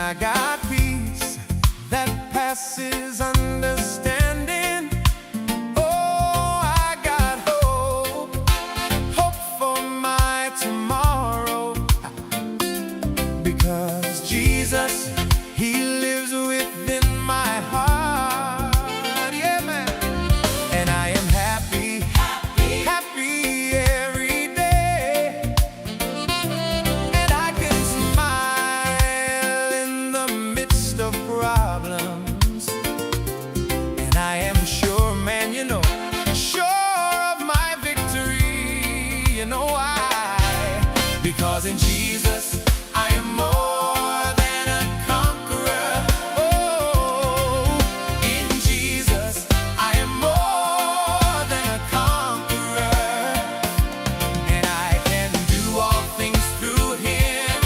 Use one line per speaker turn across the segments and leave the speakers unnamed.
I got peace that passes understanding. Oh, I got hope, hope for my tomorrow. Because Jesus, He lives within my heart. Yeah, man. And I am happy, happy every day. And I can smile in the midst of problems. And I am sure, man, sure of my victory. You know why? Because in Jesus, I am more than a conqueror. Oh, in Jesus, I am more than a conqueror. And I can do all things through him,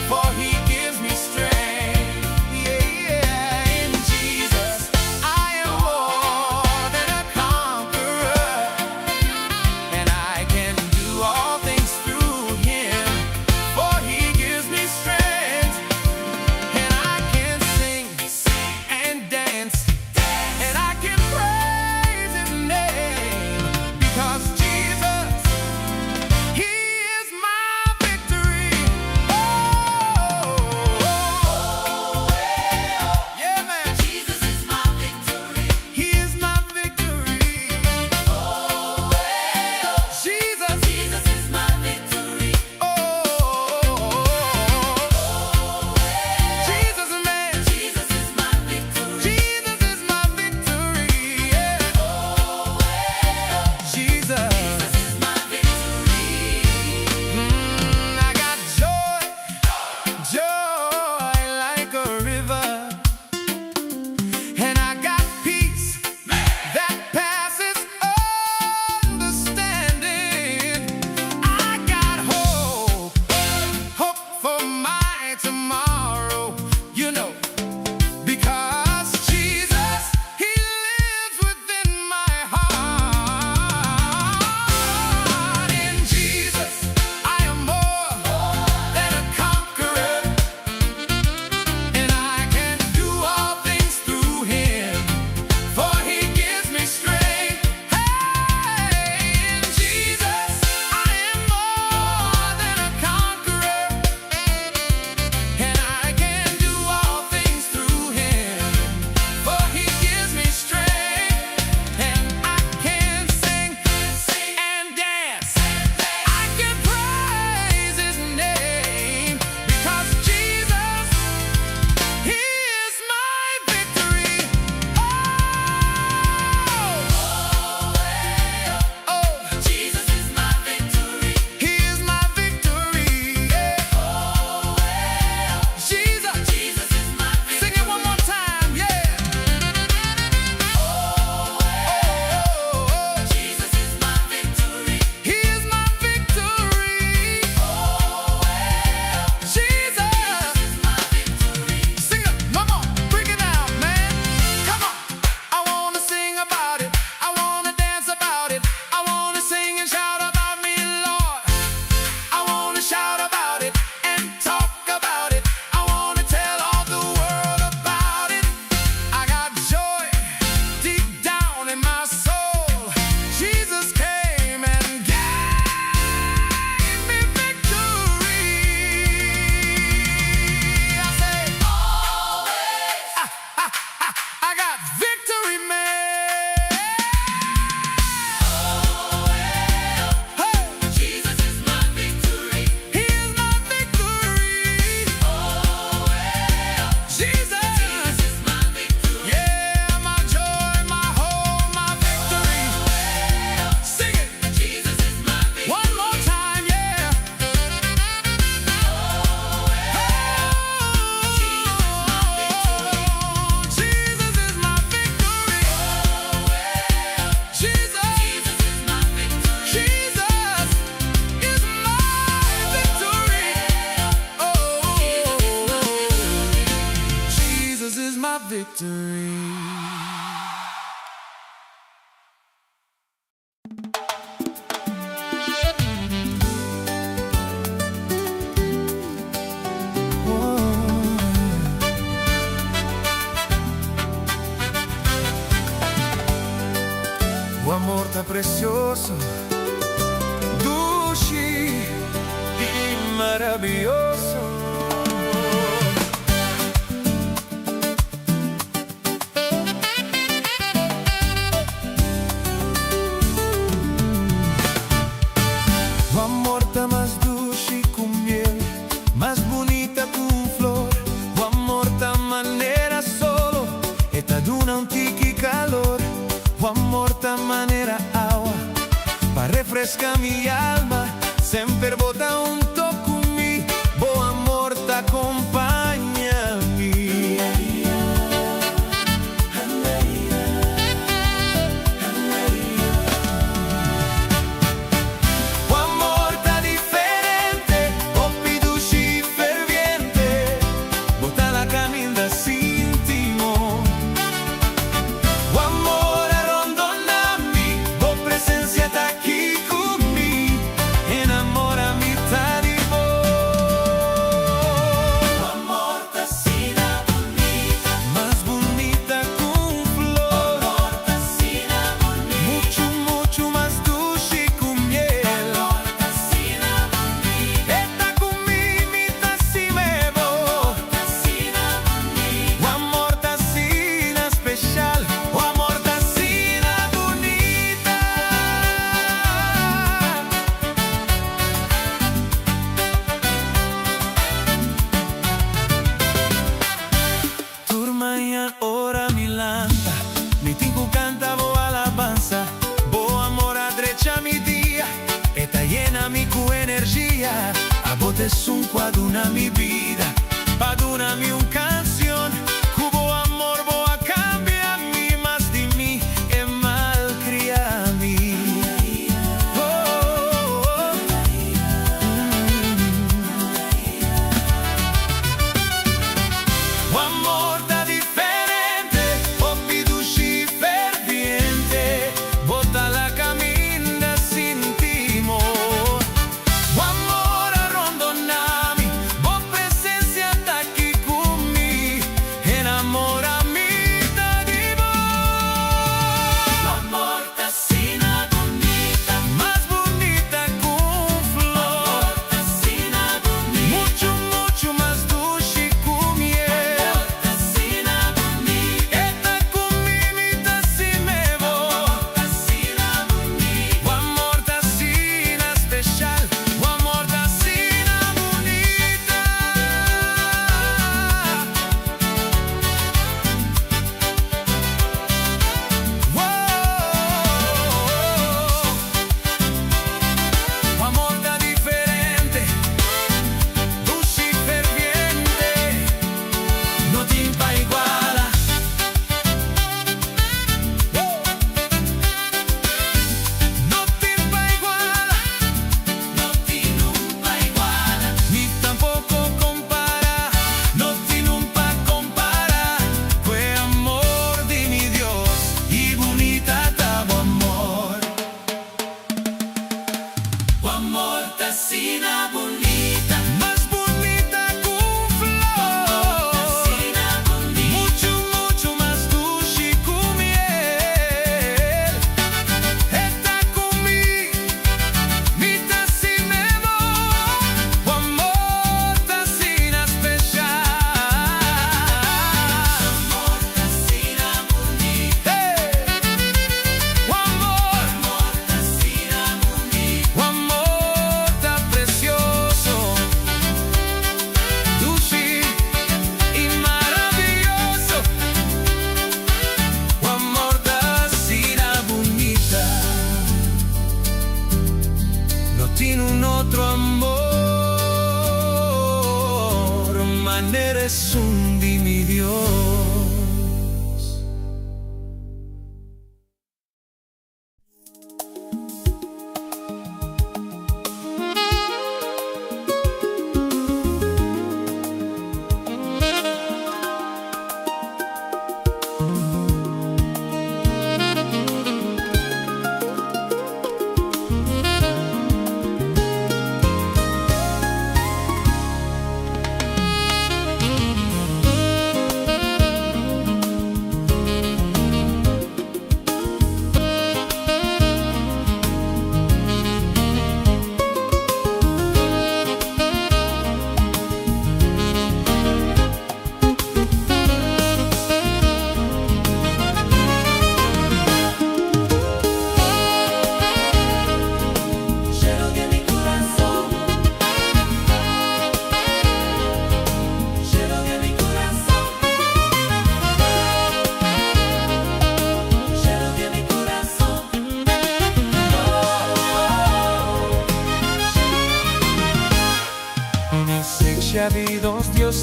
for he gives me strength. Yeah. In Jesus, I am more than a conqueror. And I can do all things through him, for he gives me strength. And I can sing and dance, and I can praise his name, because Jesus, he is my victory. Oh, yeah, man.
Jesus is my victory.
He is my victory. Jesus.
Jesus is my victory.
Oh, Jesus, man.
Jesus is my victory.
Jesus is my victory. Yeah. Jesus.
Jesus is my victory.
I got joy, joy like a river, and I got peace that passes understanding. I got hope, hope for my tomorrow, because Jesus, He lives within my heart. In Jesus, I am more than a conqueror, and I can do all things through Him, for He gives me strength. Hey, in Jesus, I am more than a conqueror, and I can do all things through Him, for He gives me strength, and I can sing and dance. I can praise His name because Jesus, He is my victory. Oh,
Jesus is my victory.
He is my victory. Yeah. Jesus,
Jesus is my victory.
Sing it one more time. Yeah. Oh,
Jesus is my victory.
He is my victory. Jesus.
Is my victory.
Sing it, come on, bring it out, man. Come on. I wanna sing about it. I wanna dance about it. I wanna sing and shout about me, Lord. I wanna shout about it and talk about it. I wanna tell all the world about it. I got joy deep down in my soul. Jesus came and gave me victory. I say, I got victory, man. Hey,
Jesus is my victory.
He is my victory. Jesus.
Jesus is my victory.
Yeah, my joy, my hope, my victory. Sing it
Jesus is my victory.
one more time, yeah. Oh, Jesus is my victory. Jesus,
Jesus is my victory.
Jesus is my victory. Oh, Jesus is my victory. precioso, dushi y maraviyoso. Bo amor ta mas dushi cu miel, mas bunita cu un flor. Bo amor ta manera solo, e ta duna un tiki calor. Bo amor ta manera awa, pa refresca mi alma. Semper bo ta hunto cu mi, bo amor ta compaña mi. Bo amor ta diferente, hopi dushi ferviente. Bo ta la caminda sin timon. Bo amor a rondona mi, bo presencia ta aki cu mi. Enamora mi ta di bo.
Bo amor ta asina bunita.
Mas bunita cu un flor.
Bo amor ta asina bunita.
Mucho, mucho mas dushi cu miel.
Bo amor ta asina bunita.
E ta cu mi, mi ta stima bo.
Ta asina bunita.
Bo amor ta asina special. Bo amor ta asina bunita. Tur mañan ora mi lanta, mi tin cu canta bo alabansa. Bo amor a drecha mi dia, e ta yena mi cu energia. Abo t'esun cu a duna mi bida, pa duna mi un cancion. Cu bo amor bo a cambia mi, mas di mi e malcria mi. Oh. Bo amor ta diferente, hopi dushi ferviente. Bo ta la caminda sin timon. Bo amor a rondona mi, bo presencia ta aki cu mi. Enamora mi ta di bo.
Bo amor ta asina bunita.
Mas bunita cu un flor.
Ta asina bunita.
Mucho, mucho mas dushi cu miel.
Ta asina bunita.
E ta cu mi, mi ta stima bo.
Ta asina bunita.
Bo amor ta asina special. Bo amor ta asina bunita. Wow. Bo amor ta diferente, dushi ferviente, no tin pa iguala. No tin pa iguala,
No tin pa iguala.
ni tampoco compara. No tin pa compara. Cu e amor di mi Dios y bunita ta bo amor.
Bo amor ta asina bunita.
Mas bunita cu un flor.
Asina bunita.
Mucho, mucho mas dushi cu miel. E ta cu mi, mi ta stima bo. Bo amor ta asina special.
Amor ta asina bunita.
Hey! Bo amor,
Amor ta asina bunita.
bo amor ta precioso, dushi y maraviyoso. Bo amor ta asina bunita. No tin un otro amor, manera esun di mi Dios.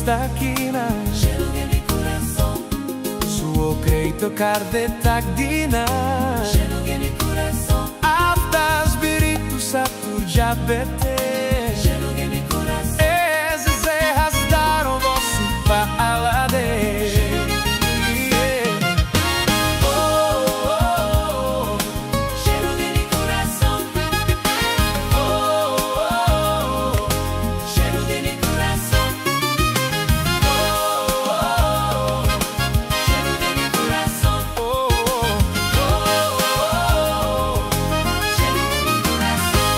ta akinan.
Shelu den mi kurason.
Su okrei tokar de takdinan.
Shelu den mi kurason.
Afta spiritu satu djabete.
Shelu den mi kurason.
Es e hasdaro bosu pa alade.
Shelu den mi
Yeah. Oh, oh, oh.
Shelu den mi kurason.
Oh, oh, oh.
Shelu den mi kurason.
Oh, oh, oh.
Shelu den mi kurason.
Oh, oh, oh, oh.
Shelu den mi kurason.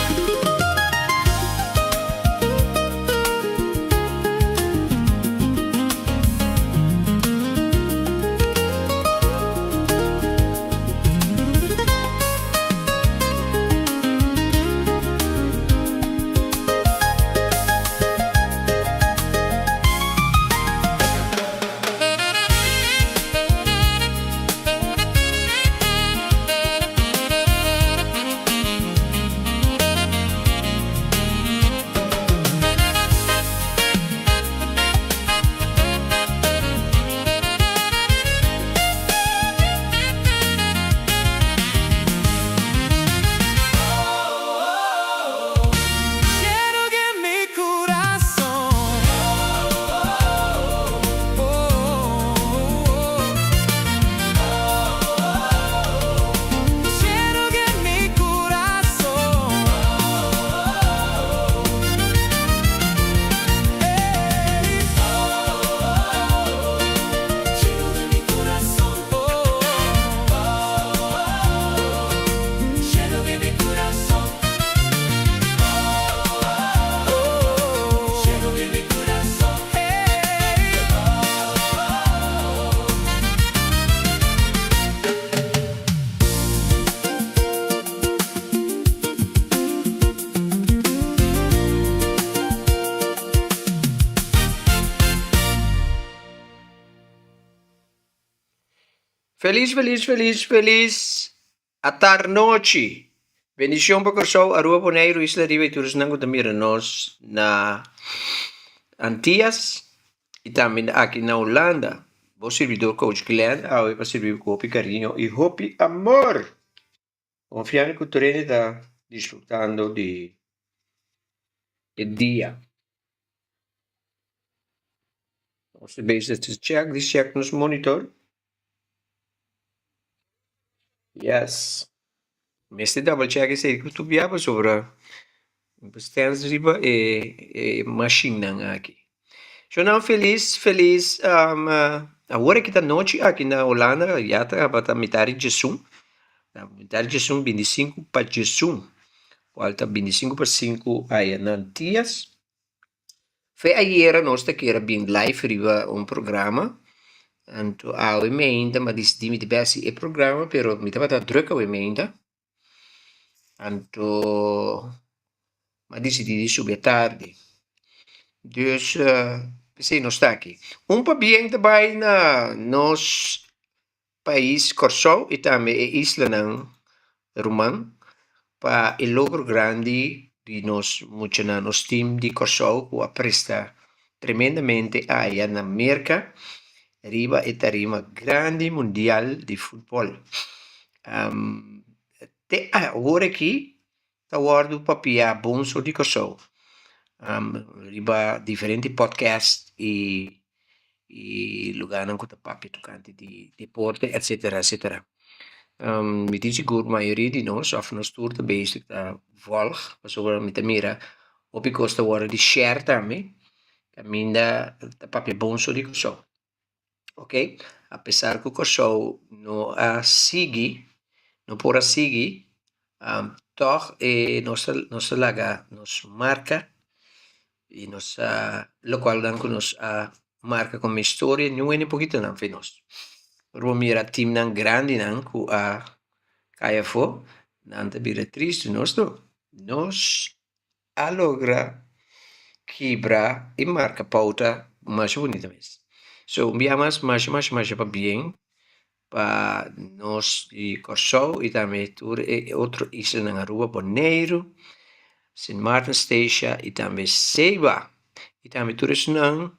Shelu den mi kurason. Oh, oh, oh. Shelu den mi kurason. Hey.
Shelu den mi kurason.
Oh, oh,
Shelu den mi kurason.
oh.
Shelu den mi kurason.
Hey.
Felis felis felis felis atarnochi. Bendicion pa Corsou, Aruba, Boneiru, Isla Riba y tur esnan cu ta mira nos na Antillas y tambe aki na Hulanda. Bo sirbidor Coach Glenn awe pa sirbi cu hopi cariño y hopi amor. Confiando cu tur hende ta disfrutando di e dia. Nos ta bezig ta check di check nos monitor. Yes. Mester double check esei ku tur bia pasobra stens riba e e mashinnan aki. Shownan felis felis awor aki ta nochi aki na Holanda ya tabata mitar di djesun mitar di djesun 25 pa djesun kual ta 25 pa 5 aya na Antias. Fe ayera nos ta kere bin live riba un programa, anto awe meinta mi a disidí mi ta bai hasi e programa pero mi tabata druk awe meinta, anto mi a disidí di subi atardi. Dus p'esei nos ta aki. Un pabien ta bai na nos pais Kòrsou i tambe e islanan ruman pa e logro grandi di nos muchanan, nos team di Kòrsou ku a presta tremendamente aya na Merka riba e tarima grandi mundial di futbòl. Te awor aki ta wòrdu papiá bon so di Kòrsou riba diferente podcast i i lugánan ku ta papia tokante di deporte etsetera etsetera. Mi tin sigur mayoria di nos òf nos tur ta bezig ta vòlg pasobra mi ta mira hopi kos ta wòrdu di share tambe kaminda ta papia bon so di Kòrsou. Ok, apesar ku Kòrsou no a sigui, no por a sigui, tòg e nos a nos a laga nos marka i nos a lokualnan ku nos a marka komo historia niun hende por kita nan for nos. Ora bo mira timnan grandinan ku a kai afó, nan ta bira tristu, nos no, nos a logra kibra i marka pouta masha bunita mes. So un bia mas masha masha masha pabien pa nos di Kòrsou i tambe tur e otro islanan Aruba, Boneiru, Sint Maarten, Statia i tambe Seiba i tambe tur esnan.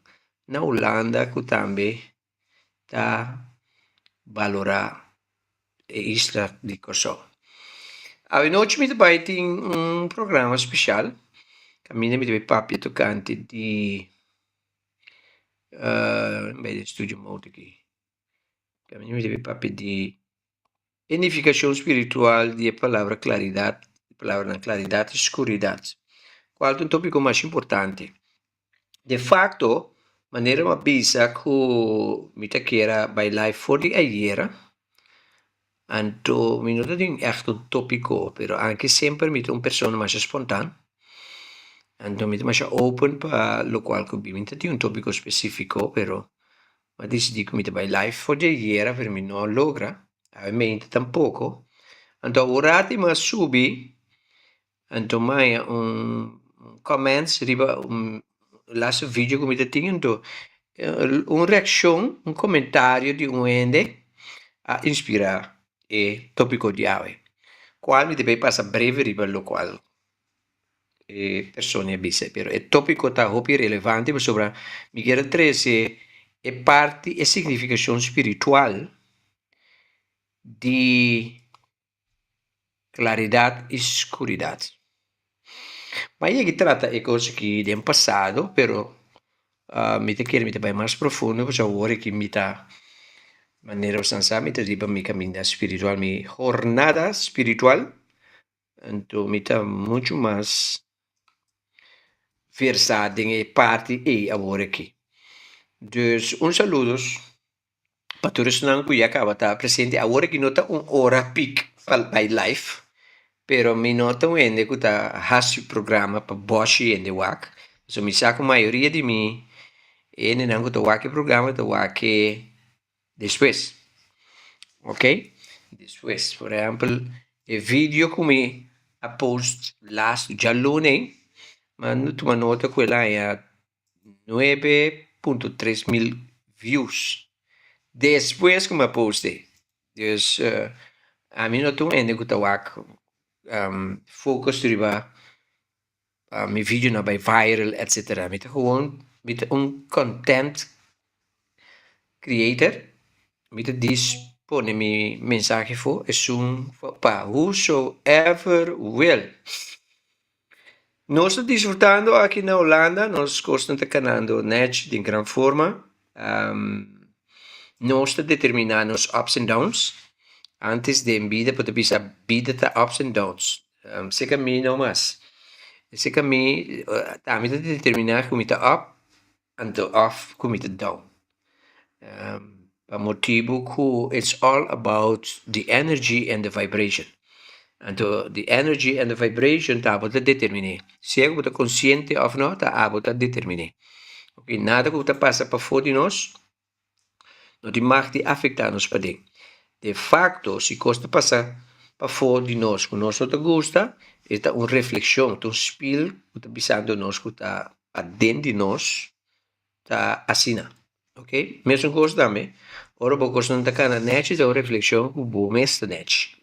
na Hulanda ku tambe ta balorá e isla di Kòrsou. Awenochi mi ta bai tin un programa spesial kaminda mi ta bai papia tokante di bai den studio mode aki kaminda mi ta bai papia di e nifikashon spiritual di e palabra klaridat, e palabranan klaridat i skuridat, kual ta un topiko mas importante. De facto, manera mi a bisa ku mi ta kier a bai live for di ayera, anto mi no ta tin ègt un tópiko, pero anke semper mi ta un persona masha spontan, anto mi ta masha open pa lokual ku mi ta tin un tópiko spesífiko, pero mi a disidí ku mi ta bai live for di ayera, pero mi no a logra, awe meinta tampoko, anto aworat mi a subi. Anto maya un comments riba un laatste video ku mi ta tin anto un reakshon un komentario di un hende a inspirá e tópiko di awe kual mi ta bai pasa breve riba lokual e persona a bisa pero e tópiko ta hopi relevante pasobra mi kier a trese e parti e signifikashon spiritual di Klaridat i skuridat. Mi a yega trata e kos aki den pasado, pero mi ta kere mi ta bai mas profundo pasobra awor aki mi ta manera bo sa mi ta riba mi kaminda spiritual, mi hornada spiritual, anto mi ta muchu mas versá den e parti ei awor aki. Dus un saludos. Pa tur esnan ku ya kaba ta presente awor aki no ta un ora pik pa bai live pero mi no ta un hende ku ta hasi programa pa bòshi hende wak pasobra mi sa ku mayoria di mi hendenan ku ta wak e programa ta wak e despues ok despues por ehèmpel e video ku mi a post lastu djaluna ei mi a tuma nota ku el a haña 9.3 mil views despues ku mi a post e. Dus ami no ta un hende ku ta wak focus riba mi videonan bai viral etcetera. Mi ta gewoon mi ta un content creator mi ta dis pone mi mensahe afo esun pa whosoever will. Nos ta disfrutando aki na Hulanda, nos kosnan ta kanando nèchi den gran forma. Nos ta determiná nos ups and downs. Antes den bida bo ta bisa bida ta ups and downs. Seka mi no mas. Seka mi ami ta determiná ku mi ta up anto òf ku mi ta down. Pa motibu ku it's all about the energy and the vibration. Anto the energy and the vibration ta abo ta determiné. Sea ku bo ta konsiente òf no ta abo ta determiné. Ok, nada ku ta pasa pafó di nos no tin mag di afektá nos paden. De fakto si kos ta pasa pafó di nos ku nos no ta gusta e ta un reflekshon, ta un spil ku ta bisando nos ku ta paden di nos ta asina ok mesun kos tambe ora bo kosnan ta kana nechi ta un reflekshon ku bo mes ta nechi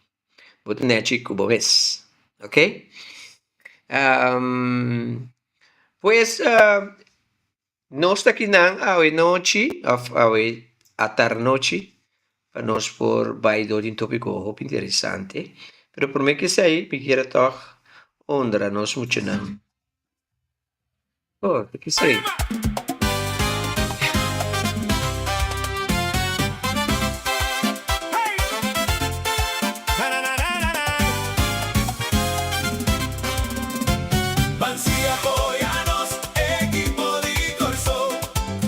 bo ta nechi ku bo mes ok pues nos ta kinan awe nochi òf awe atarnochi pa nos por bai dor di un topiko hopi interesante pero prome ke esei mi kier a tòg honra nos muchanan. Oh, ta kisei.
Ban si apoya nos ekipo di Kòrsou.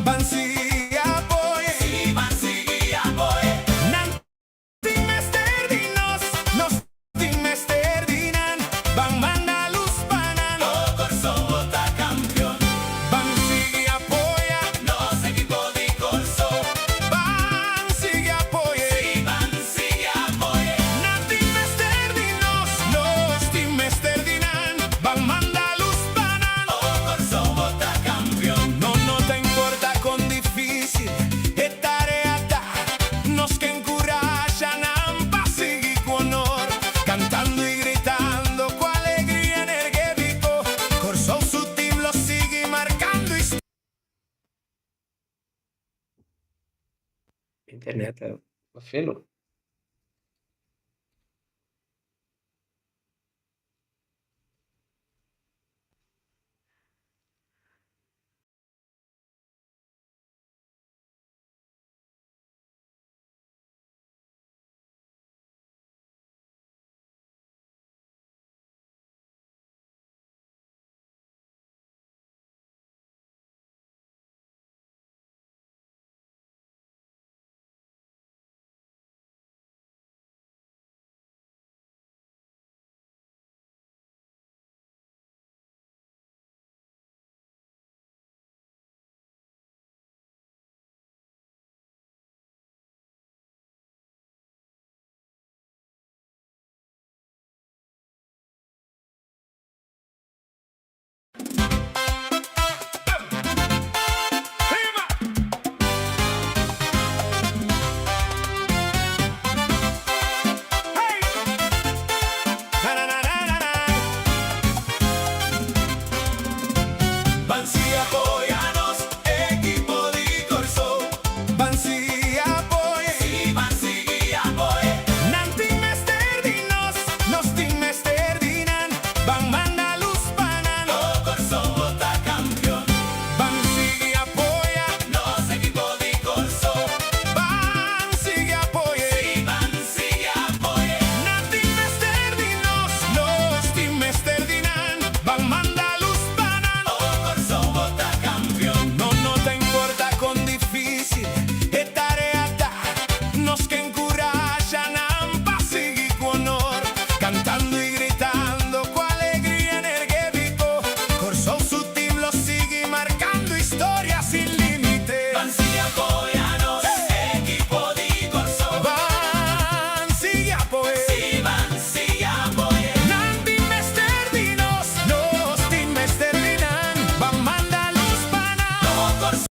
Ban sigui apoya. Si ban sigui apoya. Nan Tin mester di nos, nos tin mester di nan. Ban manda lus pa nan. Oh Kòrsou bo ta kampion. Ban sigui apoya.
Internet ta felo.
Ban sigui apoyá nos ekipo di Kòrsou. Ban sigui apoy'é. Sí, ban sigui apoy'é. Nan tin mester di nos, nos tin mester di nan. Ban manda lus pa nan. Oh Kòrsou bo ta kampion. Ban sigui apoyá nos ekipo di Kòrsou. Ban sigui apoy'é. Sí, ban sigui apoy'é. Nan tin mester di nos, nos tin mester di nan. Ban manda lus pa nan. Oh Kòrsou bo ta kampion. No no ta importá kon difísil e tarea ta, nos ke enkurashá nan pa sigui ku honor, kantando i gritando ku alegria energétiko. Kòrsou su tim lo sigui markando historia sin límite. Ban sigui apoyá nos ekipo di Kòrsou. Ban sigui apoy'é. Sí, ban sigui apoy'é. Nan tin mester di nos, nos tin mester di nan. Ban manda lus pa nan. Oh Kòrsou.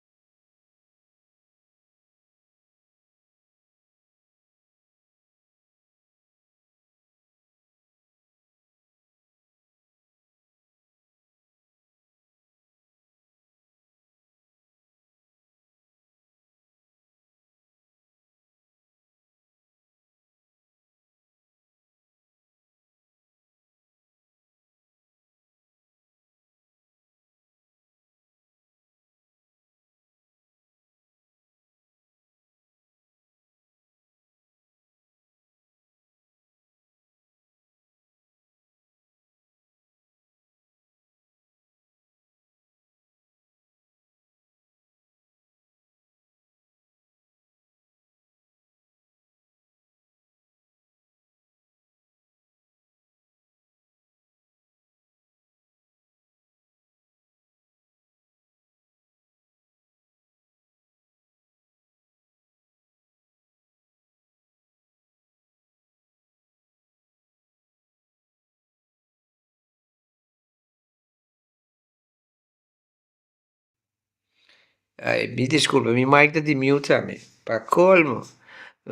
Ay, mi disculpa, mi mic ta di mute tambe. Pa colmo.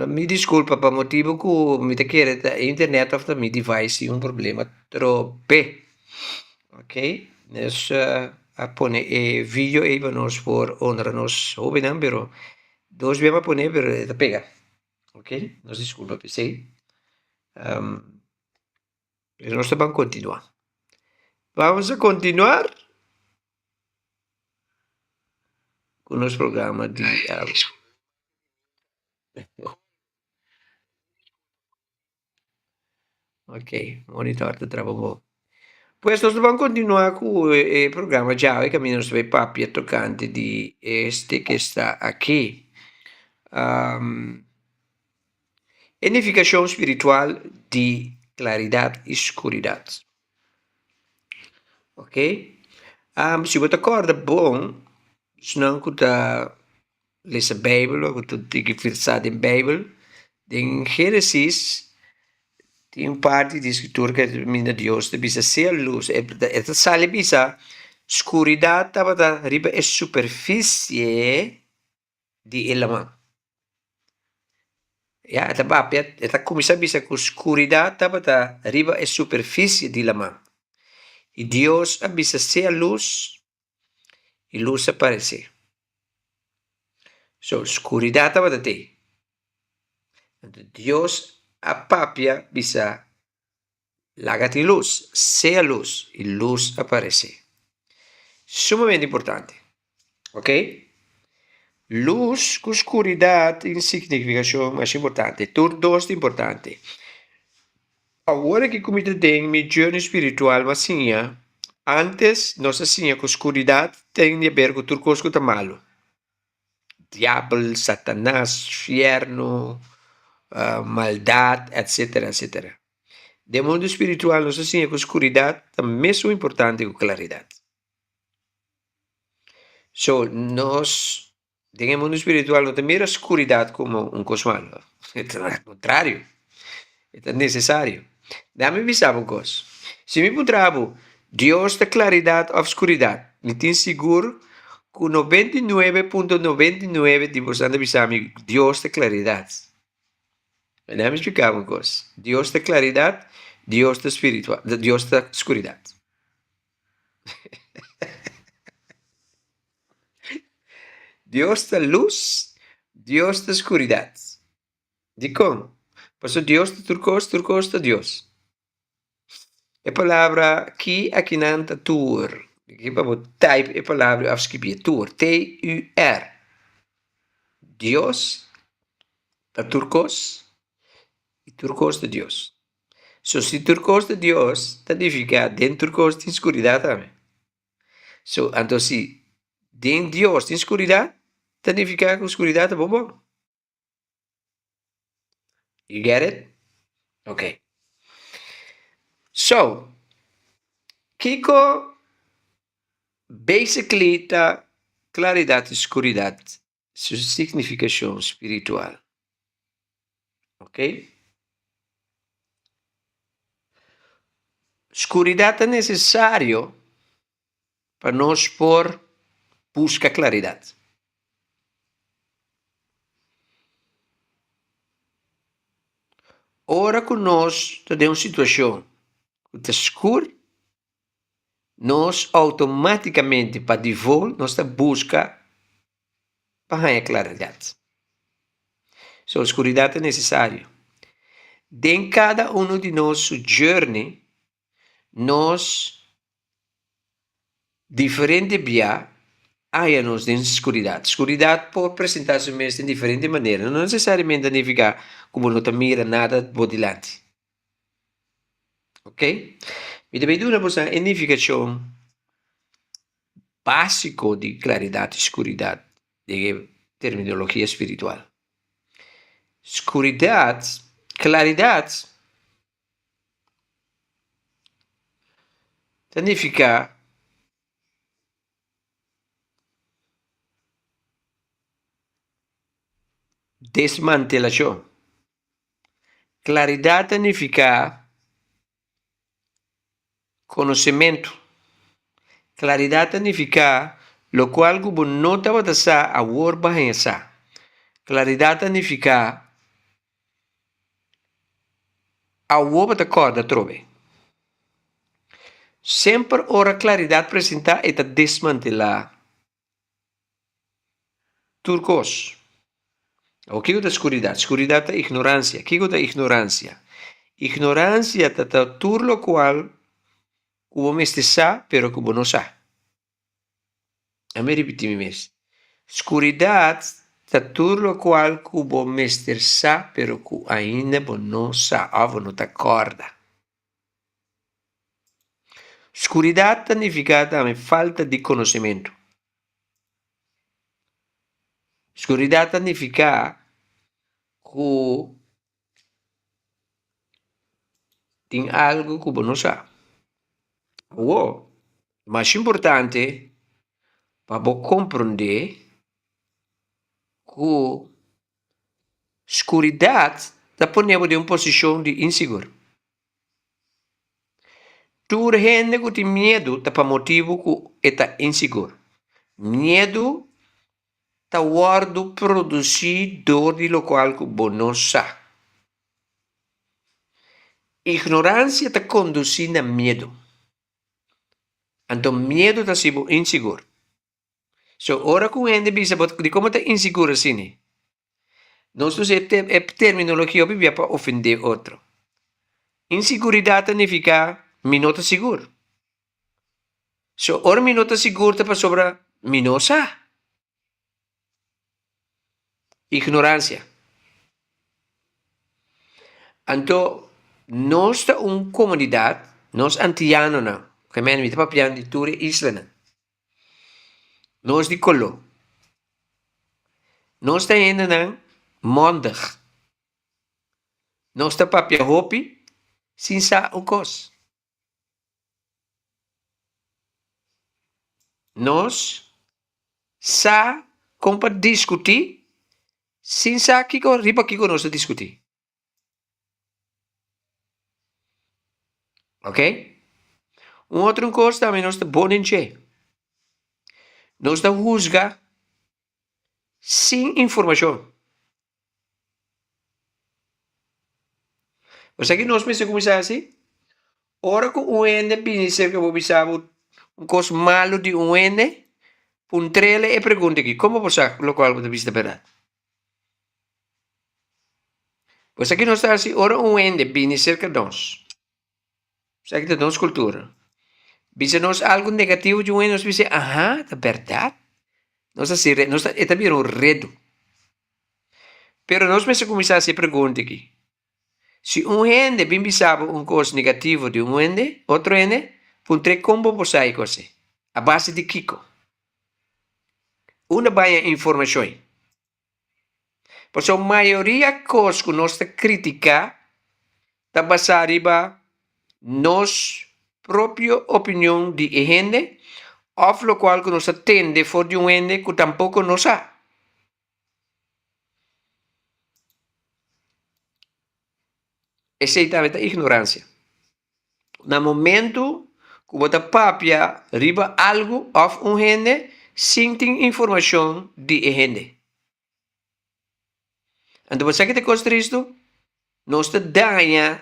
Mi disculpa pa motibo cu mi ta kere ta internet of ta mi device tin un problema trope. Ok, dus a pone e video ey pa nos por honra nos hobennan, pero dos bia mi a pone pero e ta pega. Ok, nos disculpa p'esey. Pero nos ta ban continua. Vamos a continuar cu nos programa di awe. Ok, monitor ta traba bon. Pues nos ta ban continua cu e programa djawe caminda nos ta bay papia tocante di este que sta aki. E nificacion spiritual di claridad y scuridad. Ok, si bo ta corda bon, esnan cu ta lesa Bijbel of cu ta tiki versa den Bijbel, den Genesis tin un parti di scritura cu ta termina Dios ta bisa sea luz, e ta sali bisa scuridad tabata riba e superficie di e laman. Ya, e ta papia, e ta kuminsá bisa ku skuridat tabata riba e superfisie di laman. I Dios a bisa sea lus, i lus a paresé. So, skuridat tabata tei. Anto Dios a papia bisa, Laga tin lus, sea lus, i lus a paresé. Sumamente importante. Ok? Lus ku skuridat tin signifikashon masha importante. Tur dos ta importante. Awor aki ku mi ta den mi journey spiritual mi a siña, antes nos a siña ku skuridat ten di aber ku tur kos ku ta malu. Diabel, satanas, fierno, maldat, etcetera, etcetera. Den mundu spiritual nos a siña ku skuridat ta mesun importante ku klaridat. So, nos den e mundu spiritual no ta mira skuridat komo un kos malu, al kontrario, e ta nesesario. Dame bisa bo un kos, si mi puntra bo, Dios ta klaridat òf skuridat? Mi tin sigur ku 99.99 di boso ta bisa mi, Dios ta klaridat. Dame splika bo un kos, Dios ta klaridat, Dios ta spiritual, Dios ta skuridat. Dios ta lus, Dios ta skuridat. Dikon? Pasobra Dios ta tur kos, tur kos ta Dios. E palabra ki akinan ta tur. Ki pa bo type e palabra òf skibié tur, T-U-R. Dios ta tur kos i tur kos ta Dios. So si tur kos ta Dios, ta nifiká den tur kos tin skuridat tambe. So anto si den Dios tin skuridat, ta nifiká ku skuridat ta bon bon. You get it? Ok. So, kiko basically ta klaridat i skuridat su signifikashon spiritual? Ok. Skuridat ta nesesario pa nos por buska klaridat. Ora ku nos ta den un situashon ku ta skur, nos outomátikamente pa default nos ta buska pa haña klaridat. So skuridat ta nesesario. Den kada unu di nos su journey nos Diferente bia haya nos den skuridat. Skuridat por presentá su mes den diferente manera. No nesesariamente ta nifiká ku bo no ta mira nada bo dilanti. Ok? Mi ta bay duna boso e nifikashon básiko di klaridat i skuridat den e terminologia spiritual. Skuridat, klaridat. Ta nifiká desmantelashon. Klaridat ta nifiká konosementu. Klaridat ta nifiká lokual ku bo no tabata sa awor bo a haña sa. Klaridat ta nifiká Awor bo ta kòrda atrobe. Semper ora klaridat presentá e ta desmantelá tur kos. Awor kiko ta skuridat? Skuridat ta ignoransia. Kiko ta ignoransia? Ignoransia ta ta tur lokual ku bo mester sa pero ku bo no sa. Ami ripití mi mes, Skuridat ta tur lokual ku bo mester sa pero ku ainda bo no sa òf bo no ta kòrda. Skuridat ta nifiká tambe falta di konosementu. Skuridat ta nifiká ku tin algu ku bo no sa. Awor, mas importante pa bo komprondé ku skuridat ta pone bo den un posishon di insigur. Tur hende ku tin miedu ta pa motibu ku e ta insigur. Miedu ta wòrdu produsí dor di lokual ku bo no sa. Ignoransia ta kondusí na miedu. Anto miedu ta hasi bo insigur. So ora ku un hende bisa bo dikon bo ta insigur asina? Nos ta usa e terminologia hopi bia pa ofendé otro. Insiguridat ta nifiká mi no ta sigur. So ora mi no ta sigur ta pasobra mi no sa. Ignoransia. Anto nos ta un komunidat, nos antianonan, okemente mi ta papiando di tur e islanan, nos di koló, nos ta hendenan mòndig, nos ta papia hopi sin sa un kos. Nos sa kon pa diskutí sin sa kiko riba kiko nos ta diskutí. Ok? Un otro kos tambe nos ta bon den dje. Nos ta husga sin informashon. Bo sa ki nos mester kuminsá hasi? Ora ku un hende bini serka bo bisa bo un kos malu di un hende, puntr'el e pregunta aki, Komo bo sa lokual bo ta bisa ta bèrdat? Bo sa ki nos ta hasi ora un hende bini serka nos? Esaki ta nos kultura. Bisa nos algu negativo di un hende, nos bisa, aha, ta bèrdat? Nos ta hasi, nos ta, e ta bira un redu. Pero nos mester kuminsá hasi e pregunta aki, Si un hende bin bisa bo un kos negativo di un hende, otro hende, puntr'é kon bo por sa e kos ei? A base di kiko? Unda bai e informashon ei? Pasobra mayoria kos ku nos ta kritiká ta basá riba nos propio opinion di e hende òf lokual ku nos ta tende for di un hende ku tampoko no sa. Esei tambe ta ignoransia. Na momentu ku bo ta papia riba algu òf un hende sin tin informashon di e hende. Anto bo sa ke ta kos tristu? Nos ta daña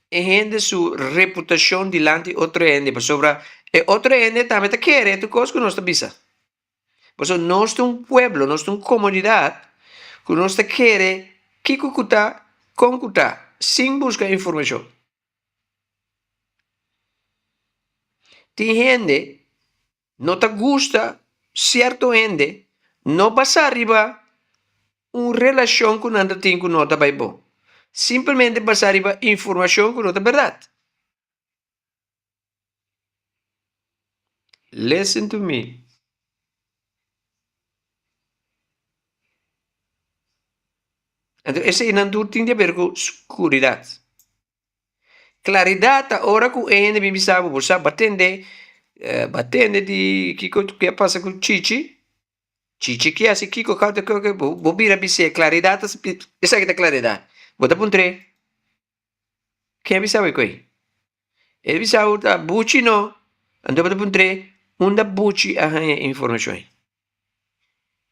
e hende su reputashon dilanti otro hende pasobra e otro hende tambe ta kere tur kos ku nos ta bisa. Pasobra nos ta un pueblo, nos ta un komunidat ku nos ta kere kiko ku ta, kon ku ta, sin buska informashon. Tin hende no ta gusta sierto hende no basá riba un relashon ku nan ta tin ku no ta bai bon, simplemente basá riba informashon ku no ta bèrdat. Listen to me. Anto eseinan tur tin di haber ku skuridat. Klaridat ta ora ku e hende bin bisa bo, bo sa bo a tende, bo a tende di kiko ke a pasa ku Chichi? Chichi ke hasi kiko bo bira bis'é klaridat ta esaki ta klaridat. Bo ta puntr'é. Ken a bisa bo e koe? E bisa bo ta Buchi no. Anto bo ta puntr'é unda Buchi a haña e informashon ei.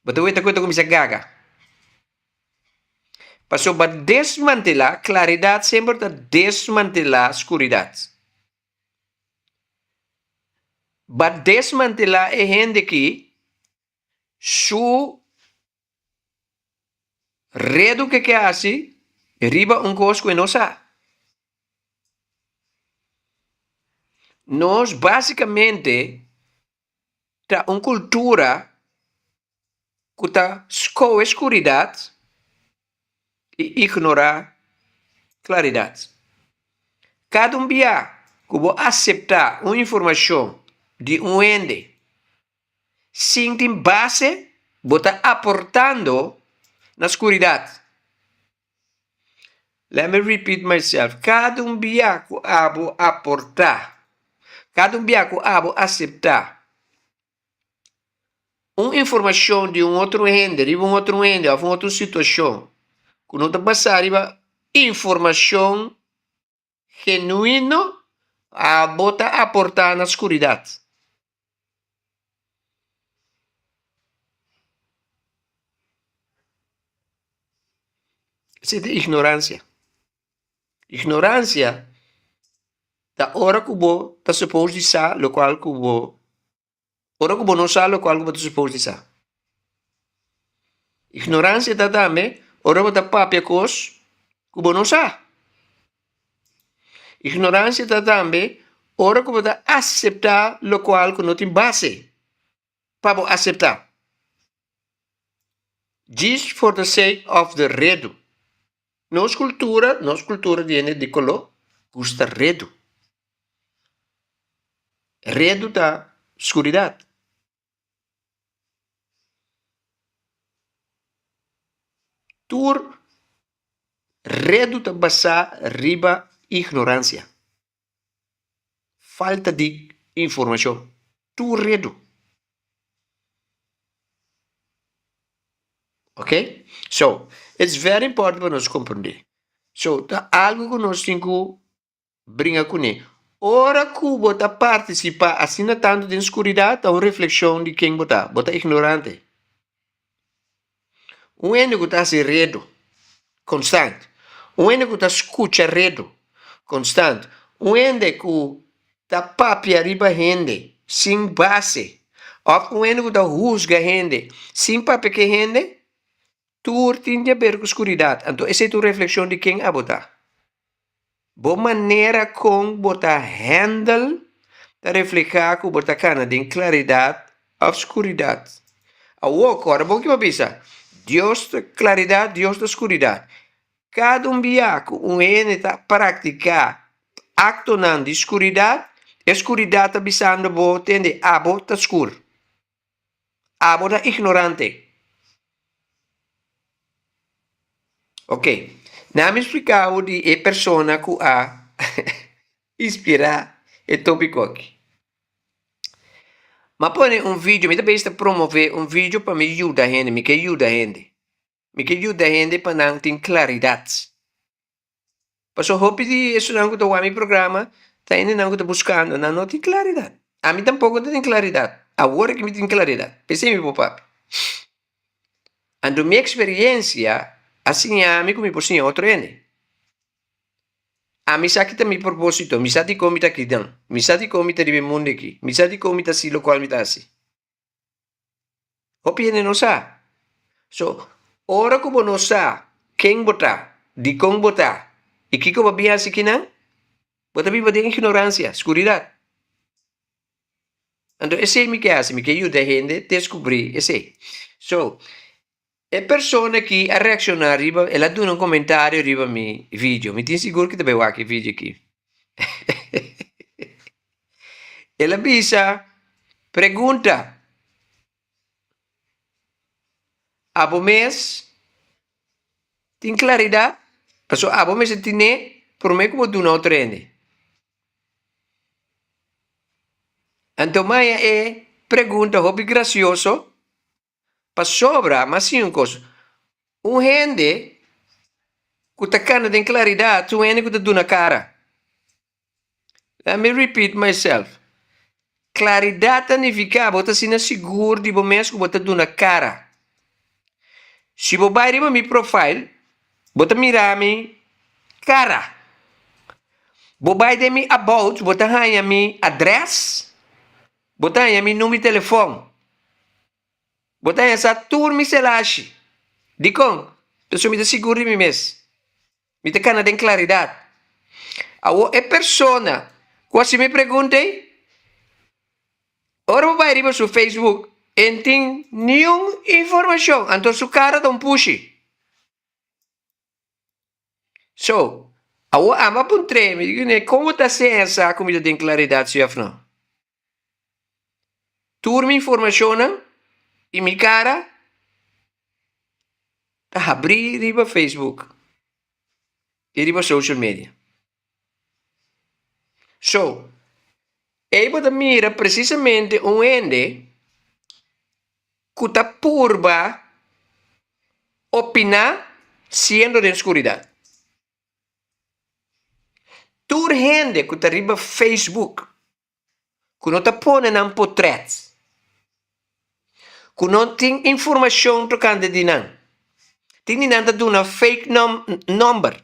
Bo ta weta ku e ta kuminsá gaga. Pasobra bo a desmantelá, klaridat semper ta desmantelá skuridat. Bo a desmantelá e hende ki su Redu ke ke hasi riba un kos ku e no sa. Nos básikamente ta un kultura ku ta skohe skuridat i ignorá klaridat. Kada un bia ku bo aseptá un informashon di un hende Sin tin base, bo ta aportando na skuridat. Let me repeat myself, kada un bia ku abo aportá, kada un bia ku abo aseptá un informashon di un otro hende riba un otro hende òf un otro situashon ku no ta basá riba informashon genuino, abo ta aportá na skuridat. Esei ta ignoransia. Ignoransia ta ora ku bo ta supos di sa lokual ku bo, ora ku bo no sa lokual ku bo ta supos di sa. Ignoransia ta tambe. Ora bo ta papia kos ku bo no sa. Ignoransia ta tambe ora ku bo ta aseptá lokual ku no tin base pa bo aseptá. Djis for the sake of the redu. Nos kultura, nos kultura di hende di koló gusta redu. Redu ta skuridat. Tur redu ta basá riba ignoransia, falta di informashon, tur redu. Ok, so it's very important pa nos komprendé. So ta algu ku nos tin ku bringa kuné. Ora ku bo ta partisipá asina tantu den skuridat ta un reflekshon di ken bo ta. Bo ta ignorante. Un hende ku ta hasi redu konstant, un hende ku ta skucha redu konstant, un hende ku ta papia riba hende sin base òf un hende ku ta husga hende sin papia ku e hende, tur tin di aber ku skuridat. Anto esei ta un reflekshon di ken abo ta. Bo manera kon bo ta handle ta reflehá ku bo ta kana den klaridat òf skuridat. Awor, kòrda bon ki bo bisa, Dios ta klaridat, Dios ta skuridat. Kada un bia ku un hende ta praktiká aktonan di skuridat, e skuridat ta bisando bo, tende, abo ta skur. Abo ta ignorante. Ok, na mi splika bo di e persona ku a inspirá e tópiko aki. Mi a pone un video, mi ta bes ta promové un video pa mi yuda hende, mi ke yuda hende. Mi ke yuda hende pa nan tin klaridat. Pasobra hopi di esunnan ku ta wak mi programa ta hendenan ku ta buskando, nan no tin klaridat. Ami tampoko no tin klaridat. Awor ke mi tin klaridat, p'esei mi por papia. Anto mi eksperiensia a siña mi ku mi por siña otro hende. Ami sa ki ta mi propósito, mi sa dikon mi ta akinan, mi sa dikon mi ta riba e mundu aki, mi sa dikon mi ta hasi lokual mi ta hasi. Hopi hende no sa. So, ora ku bo no sa ken bo ta, dikon bo ta i kiko bo bin hasi kinan, bo ta biba den ignoransia, skuridat. Anto esei mi ke hasi, mi ke yuda hende deskubrí esei. So, e persona aki a reakshoná riba, el a duna un komentario riba mi video. Mi tin sigur ku ta bai wak e video aki. El a bisa, Pregunta abo mes tin klaridat? Pasobra abo mester tine promé ku bo duna otro hende. Anto maya e pregunta hopi grasioso. Pasobra, mas siña un kos, un hende ku ta kana den klaridat ta un hende ku ta duna kara. Let me repeat myself, klaridat ta nifiká bo ta asina sigur di bo mes ku bo ta duna kara. Si bo bai riba mi profile, bo ta mira mi kara. Bo bai den mi about, bo ta haña mi adrès, Bo ta haña mi number di telefòn. Bo ta haña sa tur mi selashi. Dikon? Pasobra mi ta sigur di mi mes. Mi ta kana den klaridat. Awor e persona ku hasi mi pregunta ei, ora bo bai riba su Facebook, e no tin niun informashon, anto su kara ta un pushi. So, awor amo a puntr'é, mi di kuné, kon bo ta siña sa ku mi ta den klaridat si òf no? Tur mi informashonnan i mi kara ta habrí riba Facebook i riba social media. So, ei bo ta mira presisamente un hende ku ta purba opiná siendo den skuridat. Tur hende ku ta riba Facebook ku no ta pone nan potrèt, ku no tin informashon tokante di nan, tin di nan ta duna fake nòmber.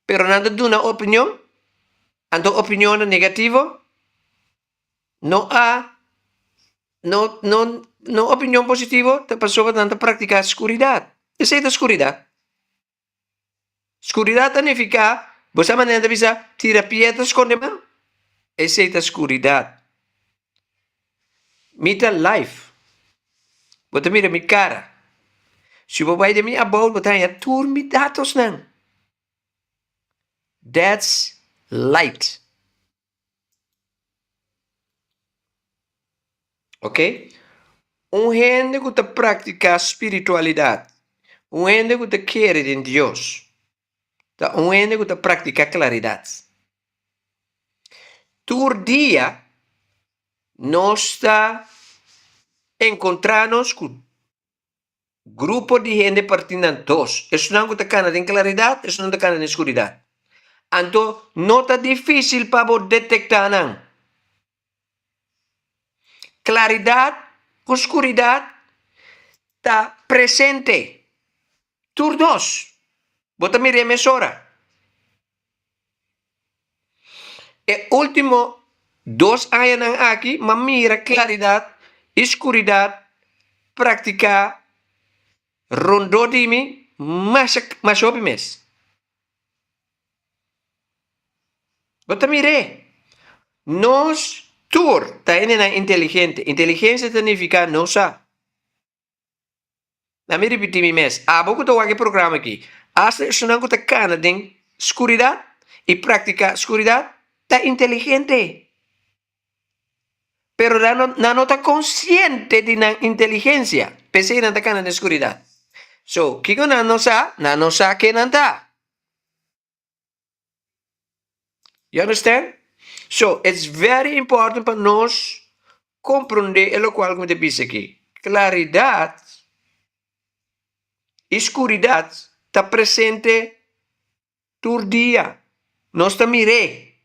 Pero nan ta duna opinion, anto opinionnan negativo no a no no no opinion positivo ta pasobra nan ta praktiká skuridat. Esei ta skuridat. Skuridat ta nifiká, bo sa manera ta bisa, tira piedra skonde man? Esei ta skuridat. Mi ta live. Bo ta mira mi kara. Si bo bai den mi about bo ta haña tur mi datosnan. That's light. Ok? Un hende ku ta praktiká spiritualidat, un hende ku ta kere den Dios, ta un hende ku ta praktiká klaridat. Tur dia nos ta enkontrá nos ku Grupo di hende partí na dos, esunnan ku ta kana den klaridat, esunnan ta kana den skuridat. Anto no ta difísil pa bo detektá nan. Klaridat ku skuridat ta presente tur dos. Bo ta mir'é mesora. E último dos añanan aki m'a mira klaridat i skuridat praktiká rondó di mi masha masha hopi mes. Bo ta mir'é. Nos tur ta hendenan inteligente. Inteligensia ta nifiká nos sa. Na mi ripití mi mes, abo ku ta wak e programa aki, asta esunnan ku ta kana den skuridat i praktiká skuridat ta inteligente. Pero nan no, nan no ta konsiente di nan inteligensia, p'esei nan ta kana den skuridat. So, kiko nan no sa? Nan no sa ke nan ta. You understand? So, it's very important pa nos comprende e locual cu mi ta bisa aki. Claridad y scuridad ta presente tur dia. Nos ta mir'é.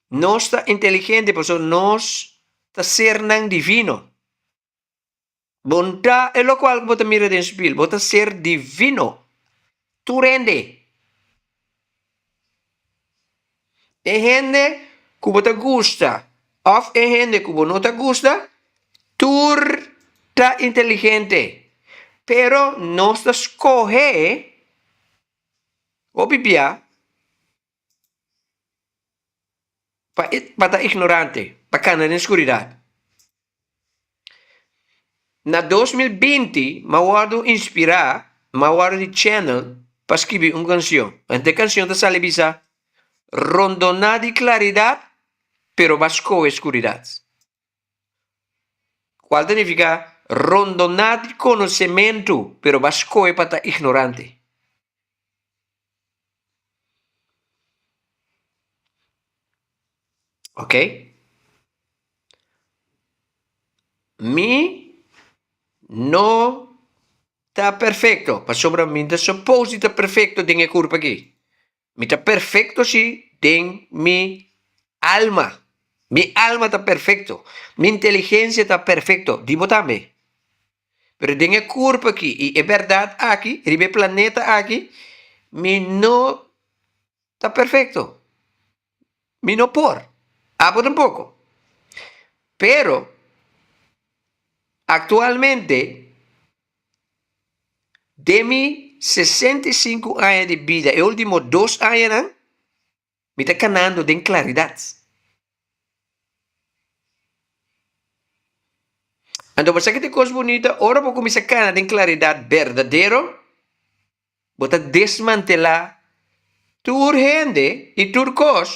Nos ta inteligente pasobra nos ta sernan divino. Bo no ta e lokual ku bo ta mira den spil, bo ta ser divino. Tur hende. E hende ku bo ta gusta òf e hende ku bo no ta gusta, tur ta inteligente. Pero nos ta skohe hopi bia pa pa ta ignorante, pa kana den skuridat. Na 2020 m'a wòrdu inspirá, m'a wòrdu di channel pa skibi un kanshon. Anto e kanshon ta sali bisa, Rondoná di klaridat, pero b'a skohe skuridat. Kual ta nifiká rondoná di konosementu, pero b'a skohe pa ta ignorante. Ok. Mi no ta perfecto, pasobra mi ta suppose di ta perfecto den e curpa aki. Mi ta perfecto si den mi alma. Mi alma ta perfecto. Mi inteligencia ta perfecto. Di bo tambe. Pero den e kurpo aki i e bèrdat aki, riba e planeta aki, mi no ta perfekto. Mi no por. Abo tampoko. Pero, aktualmente, den mi 65 aña di bida, e último dos añanan, Mi ta kanando den klaridat. Anto bo sa ki ta e kos bunita? Ora bo kuminsá kana den klaridat berdadero, bo ta desmantelá tur hende i tur kos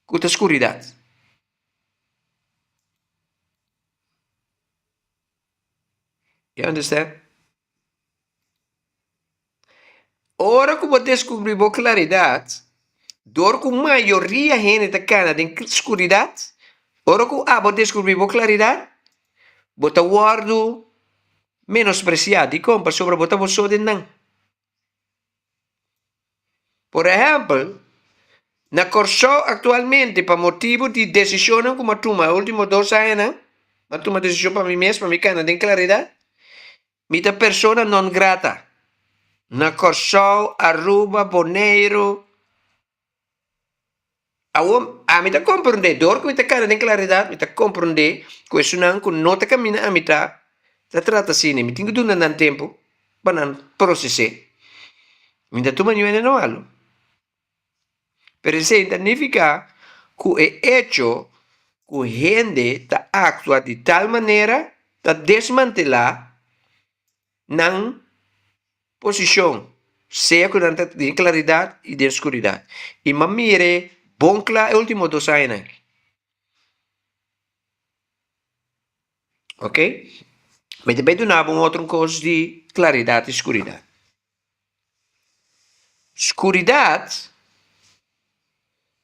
ku ta skuridat. You understand? Ora ku bo deskubrí bo klaridat, dor ku mayoria hende ta kana den skuridat, ora ku abo deskubrí bo klaridat, bo ta wòrdu menospresiá. Dikon? Pasobra bo ta bo so den nan. Por ehèmpel, na Kòrsou aktualmente pa motibu di desishonnan ku mi a tuma e último dos añanan, mi a tuma desishon pa mi mes pa mi kana den klaridat, Mi ta persona non grata na Kòrsou, Aruba, Boneiru. Awor ami ta komprondé, dor ku mi ta kana den klaridat, mi ta komprondé ku esunnan ku no ta kaminda ami ta. Ta trata asina, mi tin ku duna nan tempu pa nan proses'é. Mi ta tuma niun hende no malu. Pero esei ta nifiká ku e echo ku hende ta aktua di tal manera ta desmantelá nan posishon, sea ku nan ta den klaridat i den skuridat. I mi a mir'é bon kla e último dos añanan aki. Ok, mi ta bai duna bo un otro kos di klaridat i skuridat. Skuridat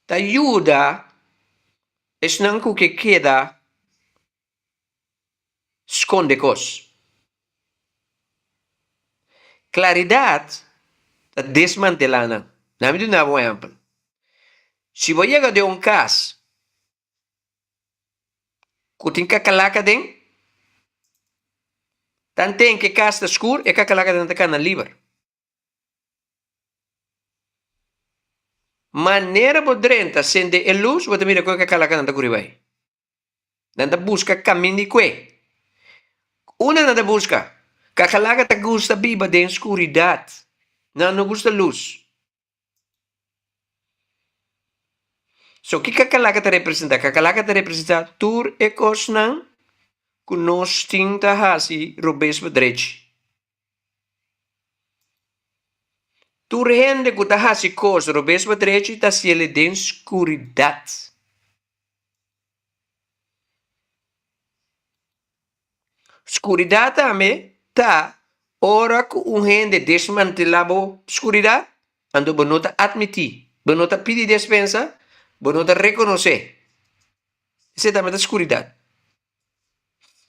ta yuda esnan ku ke keda skonde kos. Klaridat ta desmantelá nan. Nan mi duna bo un ehèmpel. Si bo yega den un kas Ku tin kakalaka den, tanten ku e kas ta skur, e kakalakanan ta kana liber. Manera bo drenta sende e lus, bo ta mira ku e kakalakanan ta kuri bai. Nan ta buska kamin di kue. Unda nan ta buska? Kakalaka ta gusta biba den skuridat. Nan no gusta lus. So ki kakalaka ta representá? Kakalaka ta representá tur e kosnan ku nos tin ta hasi robes pa drechi. Tur hende ku ta hasi kos robes pa drechi ta hasiel den skuridat. Skuridat tambe ta ora ku un hende desmantelá bo skuridat, anto bo no ta atmití, bo no ta pidi despensa, bo no ta rekonosé. Esei tambe ta skuridat.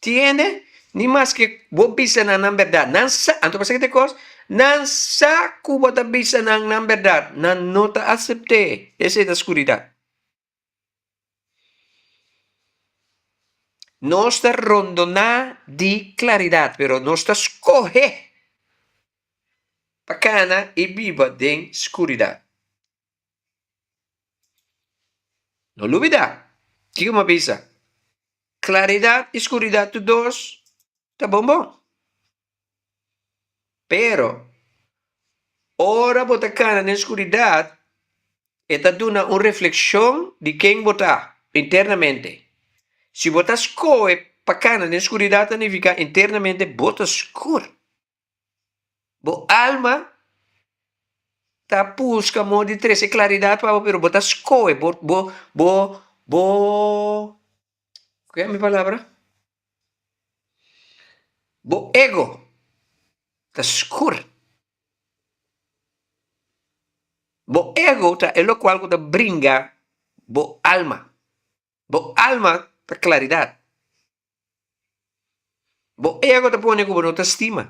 Tin hende ni maske bo bisa nan nan bèrdat, nan sa, anto pasobra ke ta e kos, nan sa ku bo ta bisa nan nan bèrdat, nan no ta asept'é. Esei ta skuridat. Nos ta rondoná di klaridat, pero nos ta skohe pa kana i biba den skuridat. No lubidá kiko mi a bisa, klaridat i skuridat tur dos ta bon bon. Pero, ora bo ta kana den skuridat, e ta duna un reflekshon di ken bo ta internamente. Si bo ta skohe pa kana den skuridat ta nifiká internamente bo ta skur. Bo alma ta buska modo di trese klaridat pa bo, pero bo ta skohe, bo, bo, bo, bo, ku mi palabra? Bo ego ta skur. Bo ego ta e lokual ku ta bringa bo alma. Bo alma ta klaridat. Bo ego ta pone ku bo no ta stima.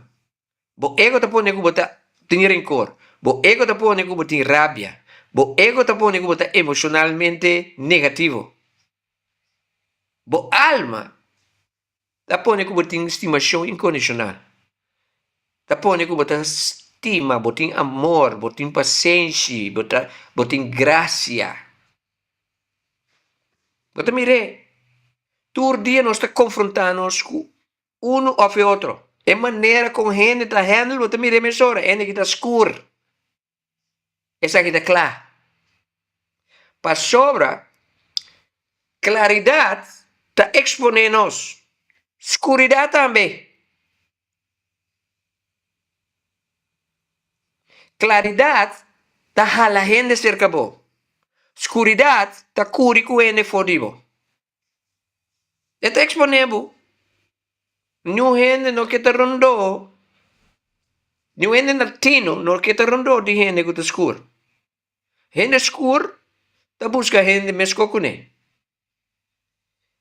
Bo ego ta pone ku bo ta tin renkor. Bo ego ta pone ku bo tin rabia. Bo ego ta pone ku bo ta emoshonalmente negativo. Bo alma ta pone ku bo tin stimashon inkondishonal. Ta pone ku bo ta stima, bo tin amor, bo tin pasenshi, bo ta bo tin grasia. Bo ta mir'é, tur dia nos ta konfrontá nos ku unu òf e otro. E manera kon hende ta hèndel bo ta mir'é mesora, hende ki ta skur. Esaki ta kla. Pasobra klaridat ta eksponé nos, skuridat tambe. Klaridat ta hala hende serka bo, skuridat ta kuri ku hende for di bo. E ta eksponé bo. Niun hende no ke ta rondó, niun hende latino no ke ta rondó di hende ku ta skur. Hende skur ta buska hende meskó kuné.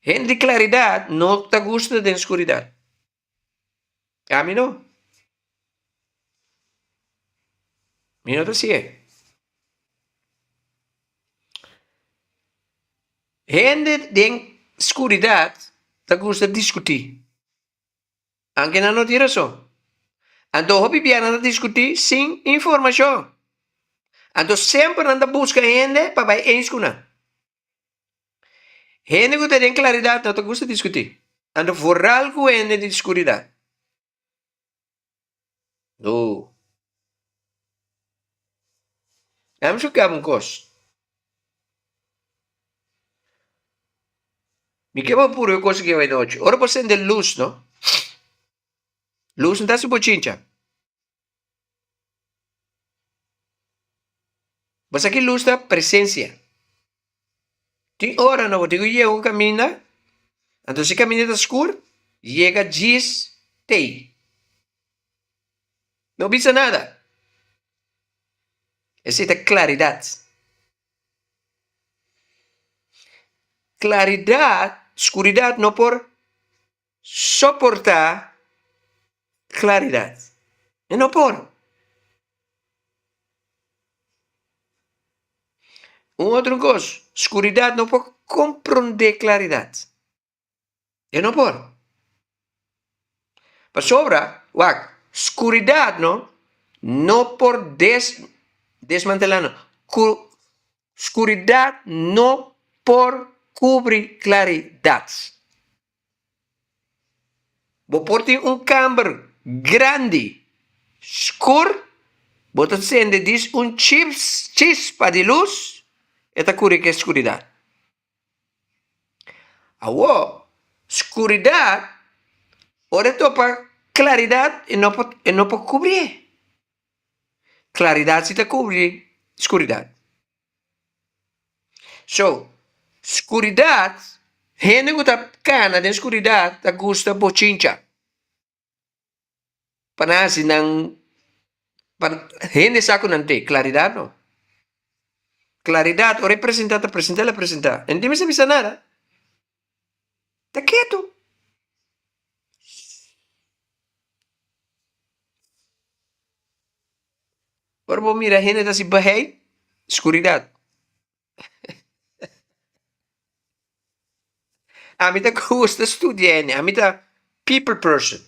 Hende di klaridat no ta gusta den skuridat. Ami no. Mi no ta hasié. Hende den skuridat ta gusta diskutí, anke nan no tin rason. Anto hopi bia nan ta diskutí sin informashon. Anto semper nan ta buska hende pa bai eens ku nan. Hende ku ta den klaridat no ta gusta diskutí, anto foral ku hende di skuridat. No. Ami su kaba un kos. Mi ke bo puru e kos aki awe nochi. Ora bo sende lus no, lus no ta hasi bochincha. Bo sa ki lus ta presensia. Tin ora no bo tin ku yega un kaminda, anto si kaminda ta skur, yega djis tei. No bisa nada. Esei ta klaridat. Klaridat, skuridat no por soportá klaridat. E no por. Un otro kos, skuridat no por komprondé klaridat. E no por. Pasobra, wak, skuridat no no por des desmantelá no. Ku skuridat no por kubri klaridat. Bo por tin un kamber grandi skur, bo ta sende dis un chips chispa di lus, e ta kuri ku e skuridat. Awor, skuridat, ora e topa klaridat, e no por e no por kubrié. Klaridat si ta kubri skuridat. So, skuridat, hende ku ta kana den skuridat ta gusta bochincha. Pa nan hasi nan, pa hende sa ku nan te, klaridat no. Klaridat ora e presentá ta presentá el a presentá, e no tin mester bisa nada, ta ketu. Ora bo mira hende ta hasi bahei, skuridat. Ami ta gusta studia hende, ami ta people person,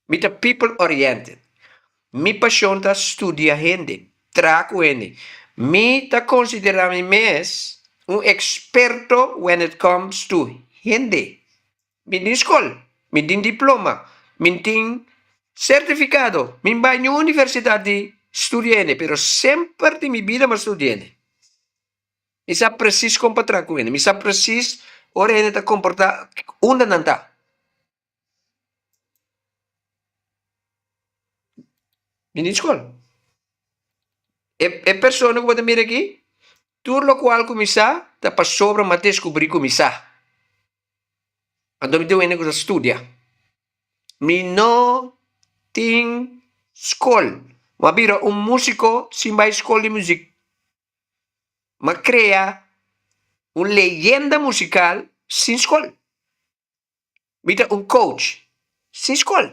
mi ta people oriented. Mi pasion ta studia hende, traha ku hende. Mi ta konsiderá mi mes un eksperto when it comes to hende. Mi tin skol, mi tin diploma, mi tin sertifikado, mi bai niun universidat di studia hende, pero semper di mi bida mi a studia hende. Mi sa presis kon pa traha ku hende, mi sa presis ora hende ta komportá, unda nan ta. Mi tin skol. E e persona ku bo ta mira aki, tur lokual ku mi sa ta pasobra mi a deskubrí ku mi sa. Anto mi tin un hende ku ta studia. Mi no tin skol. Mi a bira un músiko sin bai skol di muzik. Mi a krea un leyenda musikal sin skol. Mi ta un coach sin skol.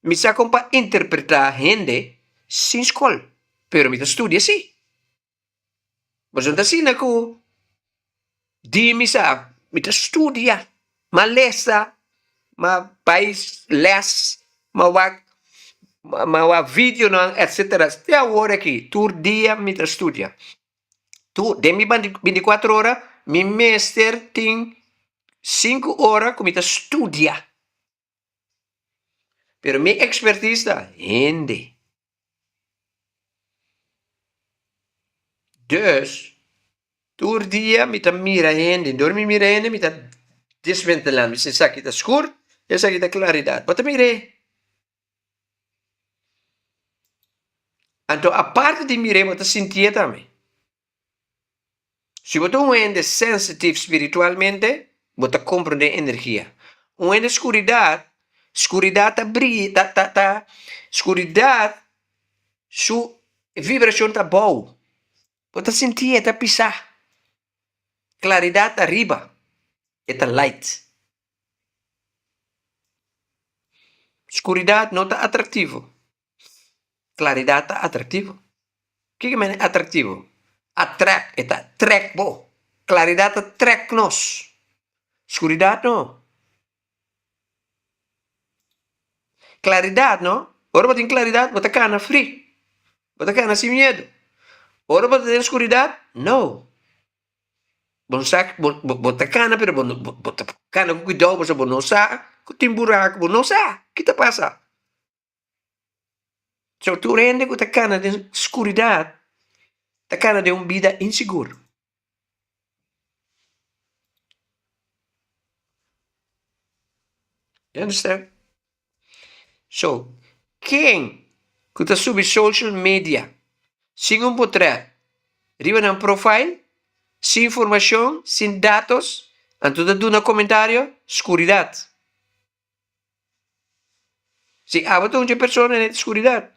Mi sa kon pa interpretá hende sin skol, pero mi ta studia sí. Boso no ta asina ku di mi sa, mi ta studia, m'a lesa, m'a bai lès, m'a wak m'a wak videonan etsetera. Te awor aki tur dia mi ta studia. Tur den mi bintikuater ora mi mester tin sinku ora ku mi ta studia. Pero mi expertise ta hende. Dus, tur dia mi ta mira hende. Dor mi mira hende mi ta desmentelá. Mi bisa esaki ta skur, esaki ta klaridat. Bo ta mir'é. Anto aparte di mir'é bo ta sintié tambe. Si bo ta un hende sensitive spiritualmente, bo ta comprende energia. Un hende scuridad, scuridad ta bri ta ta ta scuridad su vibracion ta abou. Bo ta sinti e ta pisa. Claridad ta riba, e ta light. Scuridad no ta atractivo. Claridad ta atractivo. Kiko mene atractivo? Atract, e ta trek bo. Claridad ta trek nos. Scuridad no. Claridad no, ora bo tin claridad bo ta cana free, bo ta cana sin miedo. Ora bo ta den scuridad, no. Bo no sa, bo bo ta kana pero bo bo ta kana ku kuidou pasobra bo no sa ku tin buraku, bo no sa ki ta pasa. So tur hende ku ta kana den skuridat ta kana den un bida insigur. You understand? So, ken ku ta subi social media sin un potret riba nan profile, sin informashon, sin datos, anto ta duna komentario? Skuridat. Si abo ta un dje persona den skuridat.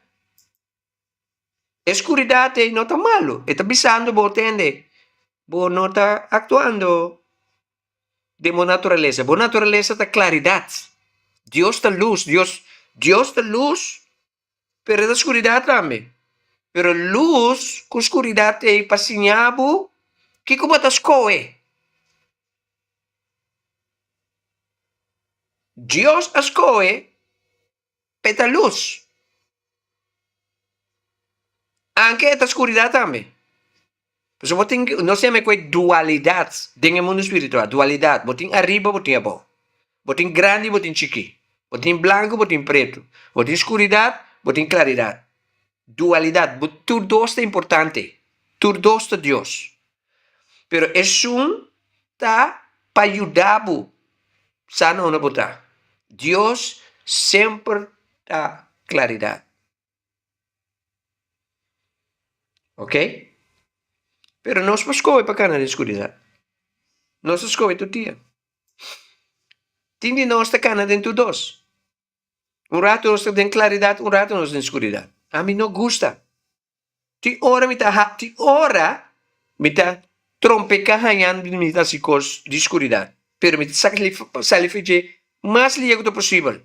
E skuridat ei no ta malu, e ta bisando bo tende, bo no ta aktuando den bo naturalesa. Bo naturalesa ta klaridat. Dios ta lus, Dios Dios ta lus, pero e ta skuridat tambe. Pero lus ku skuridat ei pa siña bo kiko bo ta skohe. Dios a skohe pa e ta lus, anke e ta skuridat tambe. Pasobra bo tin, nos yama e ku e dualidat den e mundu spiritual, dualidat, bo tin ariba, bo tin abou, bo tin grandi, bo tin chikí, bo tin blanku, bo tin pretu, bo tin skuridat, bo tin klaridat. Dualidat, bo tur dos ta importante, tur dos ta Dios. Pero esun ta pa yuda bo sa na unda bo ta. Dios semper ta klaridat. Ok? Pero nos por skohe pa kana den skuridat. Nos ta skohe tur dia. Tin di nos ta kana den tur dos. Un ratu nos ta den klaridat, un ratu nos den skuridat. Ami no gusta. Tin ora mi ta ha, tin ora mi ta trompeká hañando mi ta hasi kos di skuridat, pero mi ta sali for dje mas lihe ku ta posibel.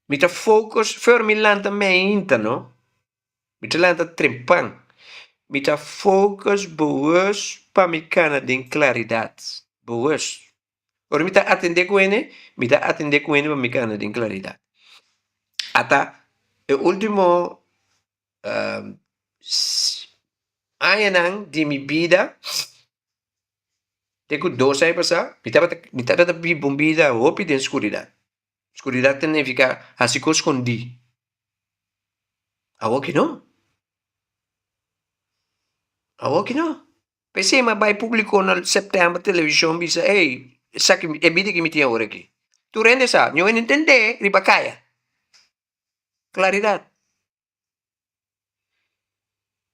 Mi ta focus for mi lanta meinta no, mi ta lanta trempan, mi ta focus bewust pa mi kana den klaridat, bewust. Ora mi ta atendé ku hende, mi ta atendé ku hende pa mi kana den klaridat. Ata e último añanan di mi bida, te ku dos aña pasá, mi tabata mi tabata biba un bida hopi den skuridat. Skuridat ta nifiká hasi kos skondí. Awoki no. Awoki no. P'esei mi a bai públiko na sèptèmber televishon bisa, ey, esaki e bida ki mi tin awor aki. Tur hende sa, niun hende ntendé riba kaya. Klaridat.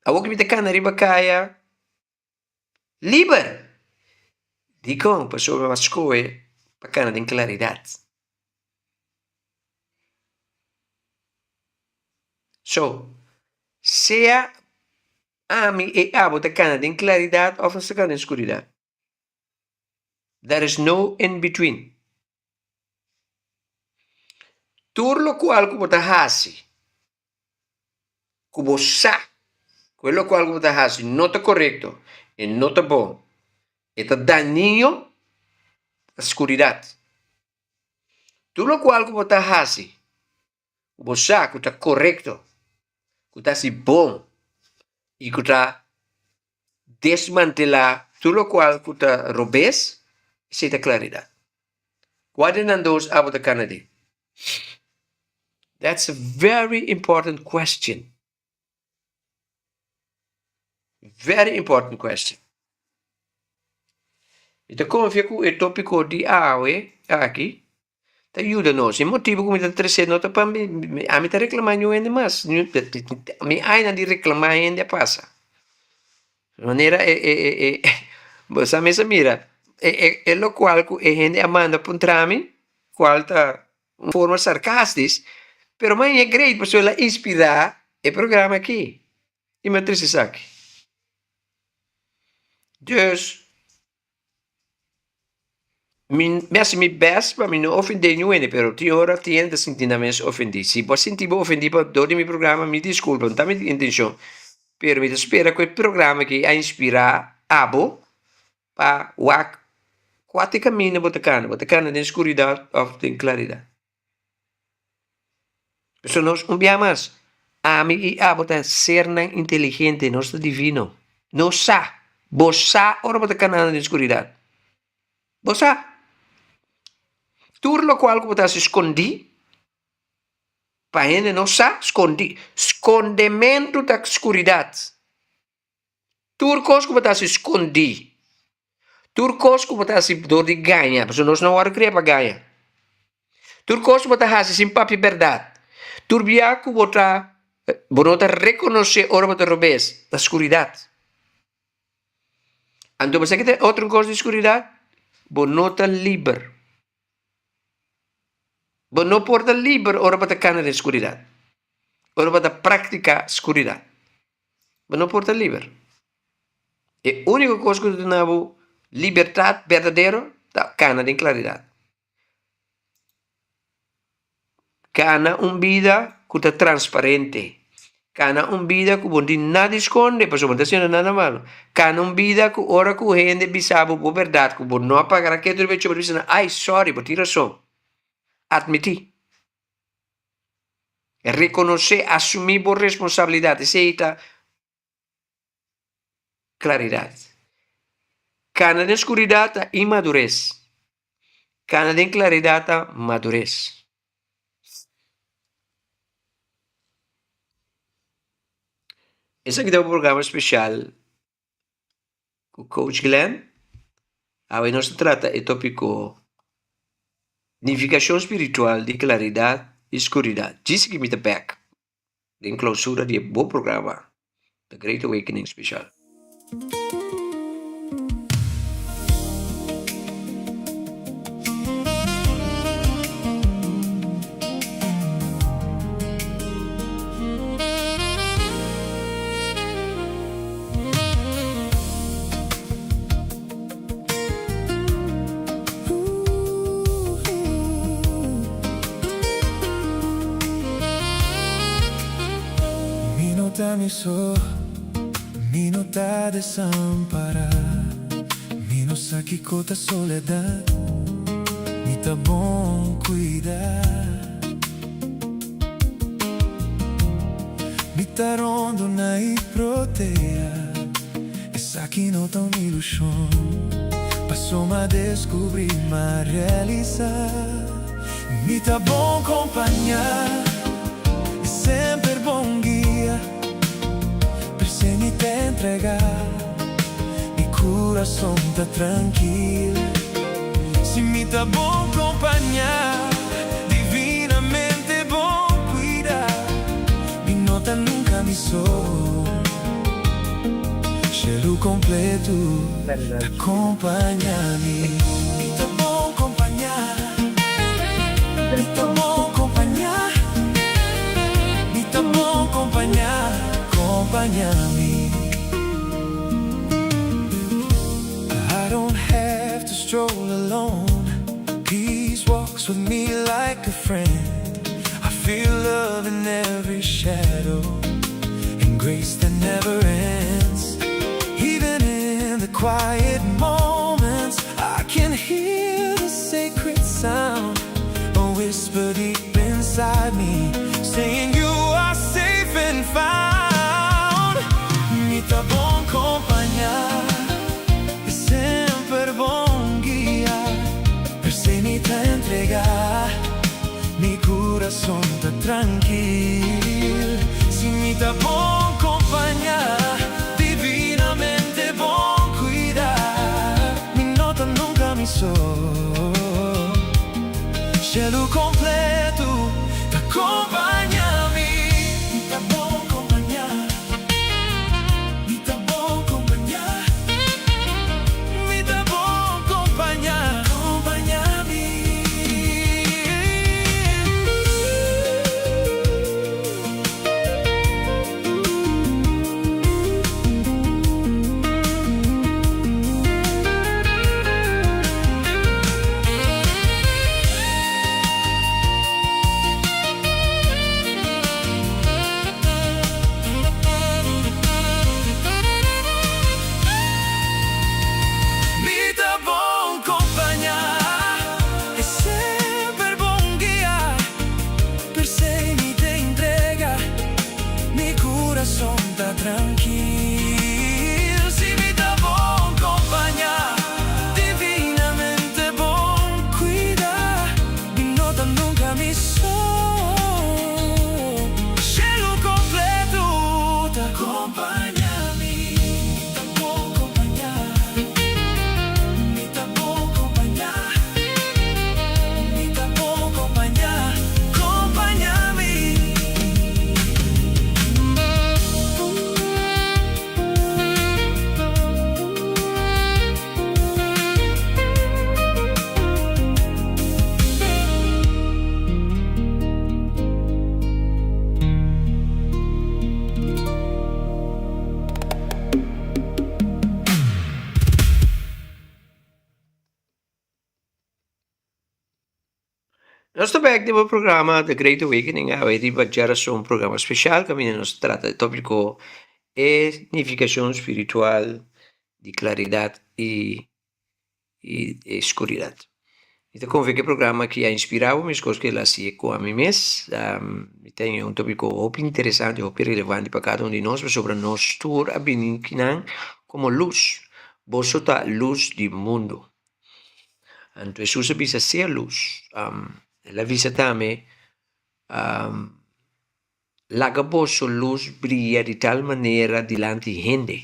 Awor ki mi ta kana riba kaya liber. Dikon? Pasobra mi a skohe pa kana den klaridat. So, sea ami i abo ta kana den klaridat òf nos ta kana den skuridat. There is no in between. Tur lokual ku bo ta hasi, ku bo sa ku e lokual ku bo ta hasi no ta korekto, e no ta bon, e ta dañino, ta skuridat. Tur lokual ku bo ta hasi, ku bo sa ku ta korekto, ku ta hasi bon i ku ta desmantelá tur lokual ku ta robes, esei ta klaridat. Kua di nan dos abo ta kana den? That's a very important question. Very important question. Mi ta konfia ku e topiko di awe aki ta yuda nos. E motibu ku mi ta trese no ta pa mi, ami ta reklamá niun hende mas. Mi añanan di reklamá hende a pasa. Manera e e e e bo sa mes a mira e e e lokual ku e hende a manda puntra mi, kual ta un forma sarkastis, pero maña great pasobra el a inspirá e programa aki i mi a trese esaki. Dus Mi mi hasi mi best pa mi no ofendé niun hende, pero tin ora tin hende ta sinti nan mes ofendí. Si bo a sinti bo ofendí pa dor di mi programa, mi diskulpa, no ta mi intenshon. Pero mi ta spera ku e programa aki a inspirá abo pa wak kua ta e kaminda bo ta kana, bo ta kana den skuridat òf den klaridat. Pasobra nos un bia mas, ami i abo ta sernan inteligente, nos ta divino. Nos sa, bo sa ora bo ta kanando den skuridat. Bo sa. Tur lokual ku bo ta hasi skondí. Pa hende no sa, skondi. Skondementu ta skuridat. Tur kos ku bo ta hasi skondí, tur kos ku bo ta hasi dor di gaña, pasobra nos no wòrdu kria pa gaña. Tur kos ku bo ta hasi sin papia bèrdat, tur bia ku bo ta bo no ta rekonosé ora bo ta robes, ta skuridat. Anto bo sa ki ta e otro kos di skuridat? Bo no ta liber. Bo no por ta liber ora bo ta kana den skuridat, ora bo ta praktiká skuridat. Bo no por ta liber. E úniko kos ku ta duna bo libertat berdadero ta kana den klaridat. Kana un bida ku ta transparente. Kana un bida ku bo no tin nada di skonde pasobra bo no ta hasiendo nada malu. Kana un bida ku ora ku hende bisa bo bo bèrdat ku bo no a paga raketo riba e chòp bo ta bisa nan, ay sòri bo tin rason. Atmití. Rekonosé, asumí bo responsabilidat. Esei ta klaridat. Kana den skuridat ta inmadures. Kana den klaridat ta madures. Esaki ta un programa spesial ku Coach Glenn. Awe nos ta trata e tópiko Nifikashon spiritual di klaridat i skuridat. Djis aki mi ta bèk. Den clausura di e bo programa The Great Awakening Special.
Mi no ta mi so, mi no ta desampará. Mi no sa kiko ta soledat, mi ta bon kuidá. Mi ta rondona i protea. Esaki no ta un ilushon, paso m'a deskubrí, m'a realisá. Mi ta bon kompañá i semper bon guia, p'esei mi ta entregá, mi kurason ta trankil. Si mi ta bon kompañá, divinamente bon kuidá, mi no ta nunka mi so. Shelu kompletu ta kompañá mi. Mi ta bon kompañá, mi ta bon kompañá, mi ta bon kompañá, kompañá mi. I don't have to stroll alone, Peace walks with me like a friend, I feel love in every shadow, And grace that never ends, Even in the quiet moments, I can hear the sacred sound, A whisper deep inside me, Saying you are safe and found. Mi ta bon kompañá, i semper bon guiá, P'esei mi ta entregá, mi kurason ta trankil. Si mi ta bon kompañá, divinamente bon kuidá, Mi no ta nunka mi so. Shelu kompletu ta kompañá mi. Mi ta bon kompañá, mi ta bon kompañá, mi ta bon kompañá, kompañá mi.
Nos ta bek den bo programa The Great Awakening awe riba djarason programa special kaminda nos ta trata e topiko e nifikashon spiritual di klaridat i e skuridat. Mi ta konfia ku e programa aki a inspirá bo meskos ku el a hasié ku ami mes. Mi ta haña un topiko hopi interesante, hopi relevante pa kada un di nos pasobra nos tur a bini kinan komo lus. Boso ta lus di mundu. Anto Hesus a bisa sea lus. El a bisa tambe laga boso lus bria di tal manera dilanti hende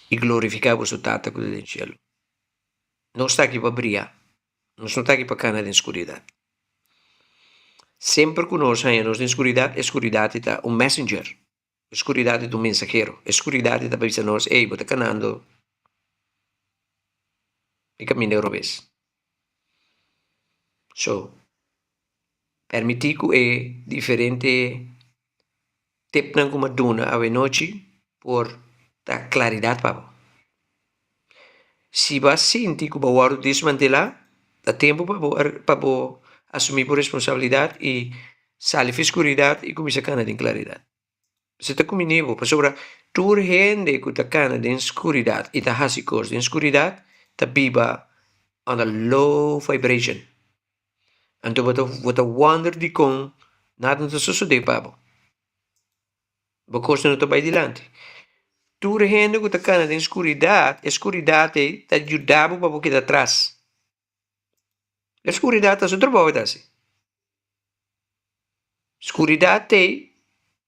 i glorifiká boso Tata ku ta den shelu. Nos ta aki pa bria, nos no ta aki pa kana den skuridat. Semper ku nos haña nos den skuridat, e skuridat ta un messenger, e skuridat ta un mensahero, e skuridat ta bisa nos, ey, bo ta kanando e kaminda robes. So, permití ku e diferente Tipnan ku mi a duna awenochi por ta klaridat pa bo. Si bo a sinti ku bo a wòrdu dismantelá, ta tempu pa bo pa bo asumí bo responsabilidat i sali for skuridat i kuminsá kana den klaridat. Esei ta kuminí bo pasobra tur hende ku ta kana den skuridat i ta hasi kos den skuridat ta biba on a low vibration. Anto bo ta bo ta wonder dikon nada no ta sosodé pa bo. Bo kosnan no ta bai dilanti. Tur hende ku ta kana den skuridat, e skuridat ei ta yuda bo pa bo keda atras. E skuridat ta su trabou e ta hasi. Skuridat ei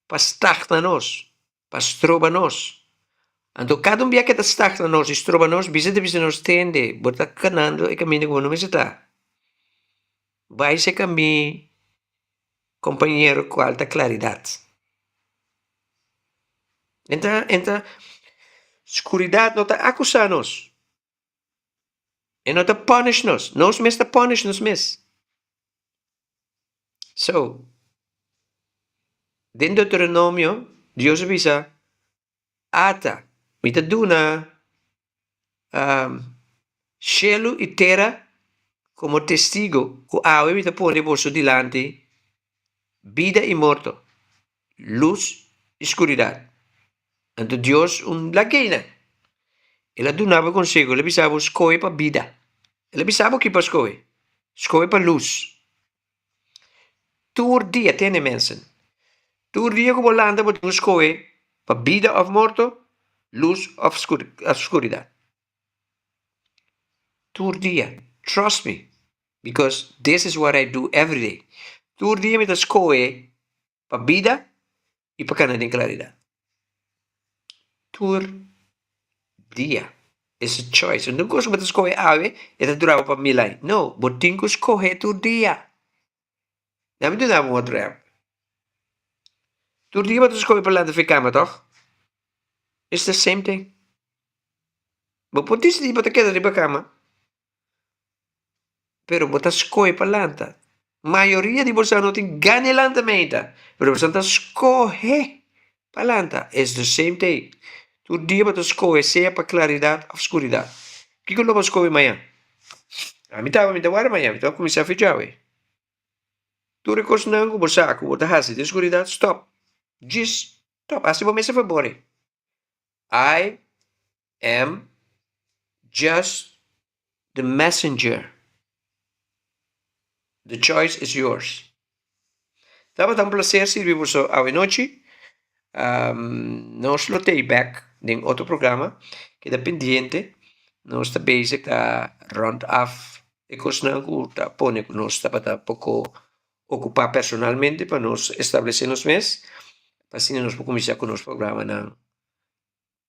pa stagna nos. pa stroba nos. Anto kada un bia ke ta stagna nos i stroba nos, bisa ta bisa nos, Tende, bo ta kanando e kaminda ku bo no mester ta. Bai serka mi kompañero kual ta klaridat. Enta, enta, skuridat no ta akusá nos. E no ta punish nos. Nos mes ta punish nos mes. So, den Deuteronomio, Dios a bisa, Ata, mi ta duna shelu i tera komo testigo ku awe mi ta pone boso dilanti bida i morto, lus i skuridat. Anto Dios un lag'einan. El a duna bo konseho, el a bisa bo skohe pa bida. El a bisa bo ki pa skohe, skohe pa lus. Tur dia, tende mensen, tur dia ku bo lanta bo tin ku skohe pa bida òf morto, lus òf skuridat. Tur dia, trust me, because this is what I do every day. Tur dia mi ta skohe pa bida i pa kana den klaridat. Tur dia. It's a choice. No kos ku bo ta skohe awe e ta dura bo pa mil aña. No, bo tin ku skohe tur dia. Dame duna bo un otro ehempel. Tur dia bo ta skohe pa lanta for e kama, tòg? It's the same thing. Bo por disidí bo ta keda riba kama. Pero bo ta skohe pa lanta. Mayoria di boso no tin gana di lanta meinta, pero boso ta skohe pa lanta. It's the same thing. Tur dia bo ta skohe sea pa klaridat òf skuridat. Kiko lo bo skohe mañan? Ami ta mi ta wòrdu mañan, mi ta kuminsá fecha awe. Tur e kosnan ku bo sa ku bo ta hasi den skuridat, stòp. Djis stòp. Hasi bo mes e fabor ei. I am just the messenger. The choice is yours. Tabata un placer sirbi boso awe nochi. Um, nos lo tei back den otro programa. Keda pendiente. Nos ta bezig ta rond af e kosnan ku ta pone ku nos tabata poko okupá personalmente pa nos establesé nos mes, pa asina nos por kuminsá ku nos programanan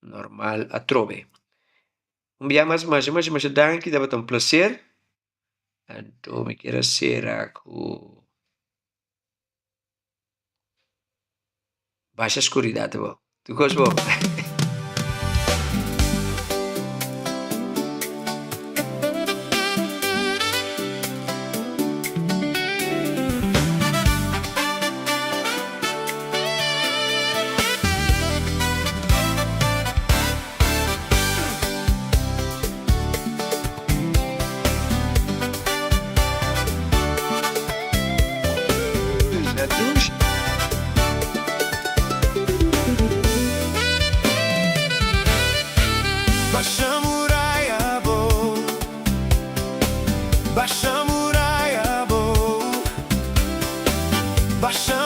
normal atrobe. Un bia mas masha masha masha danki, tabata un placer. Anto mi kier a sera ku basha skuridat abou. Tur kos bon.
Basha muraya abou. Basha.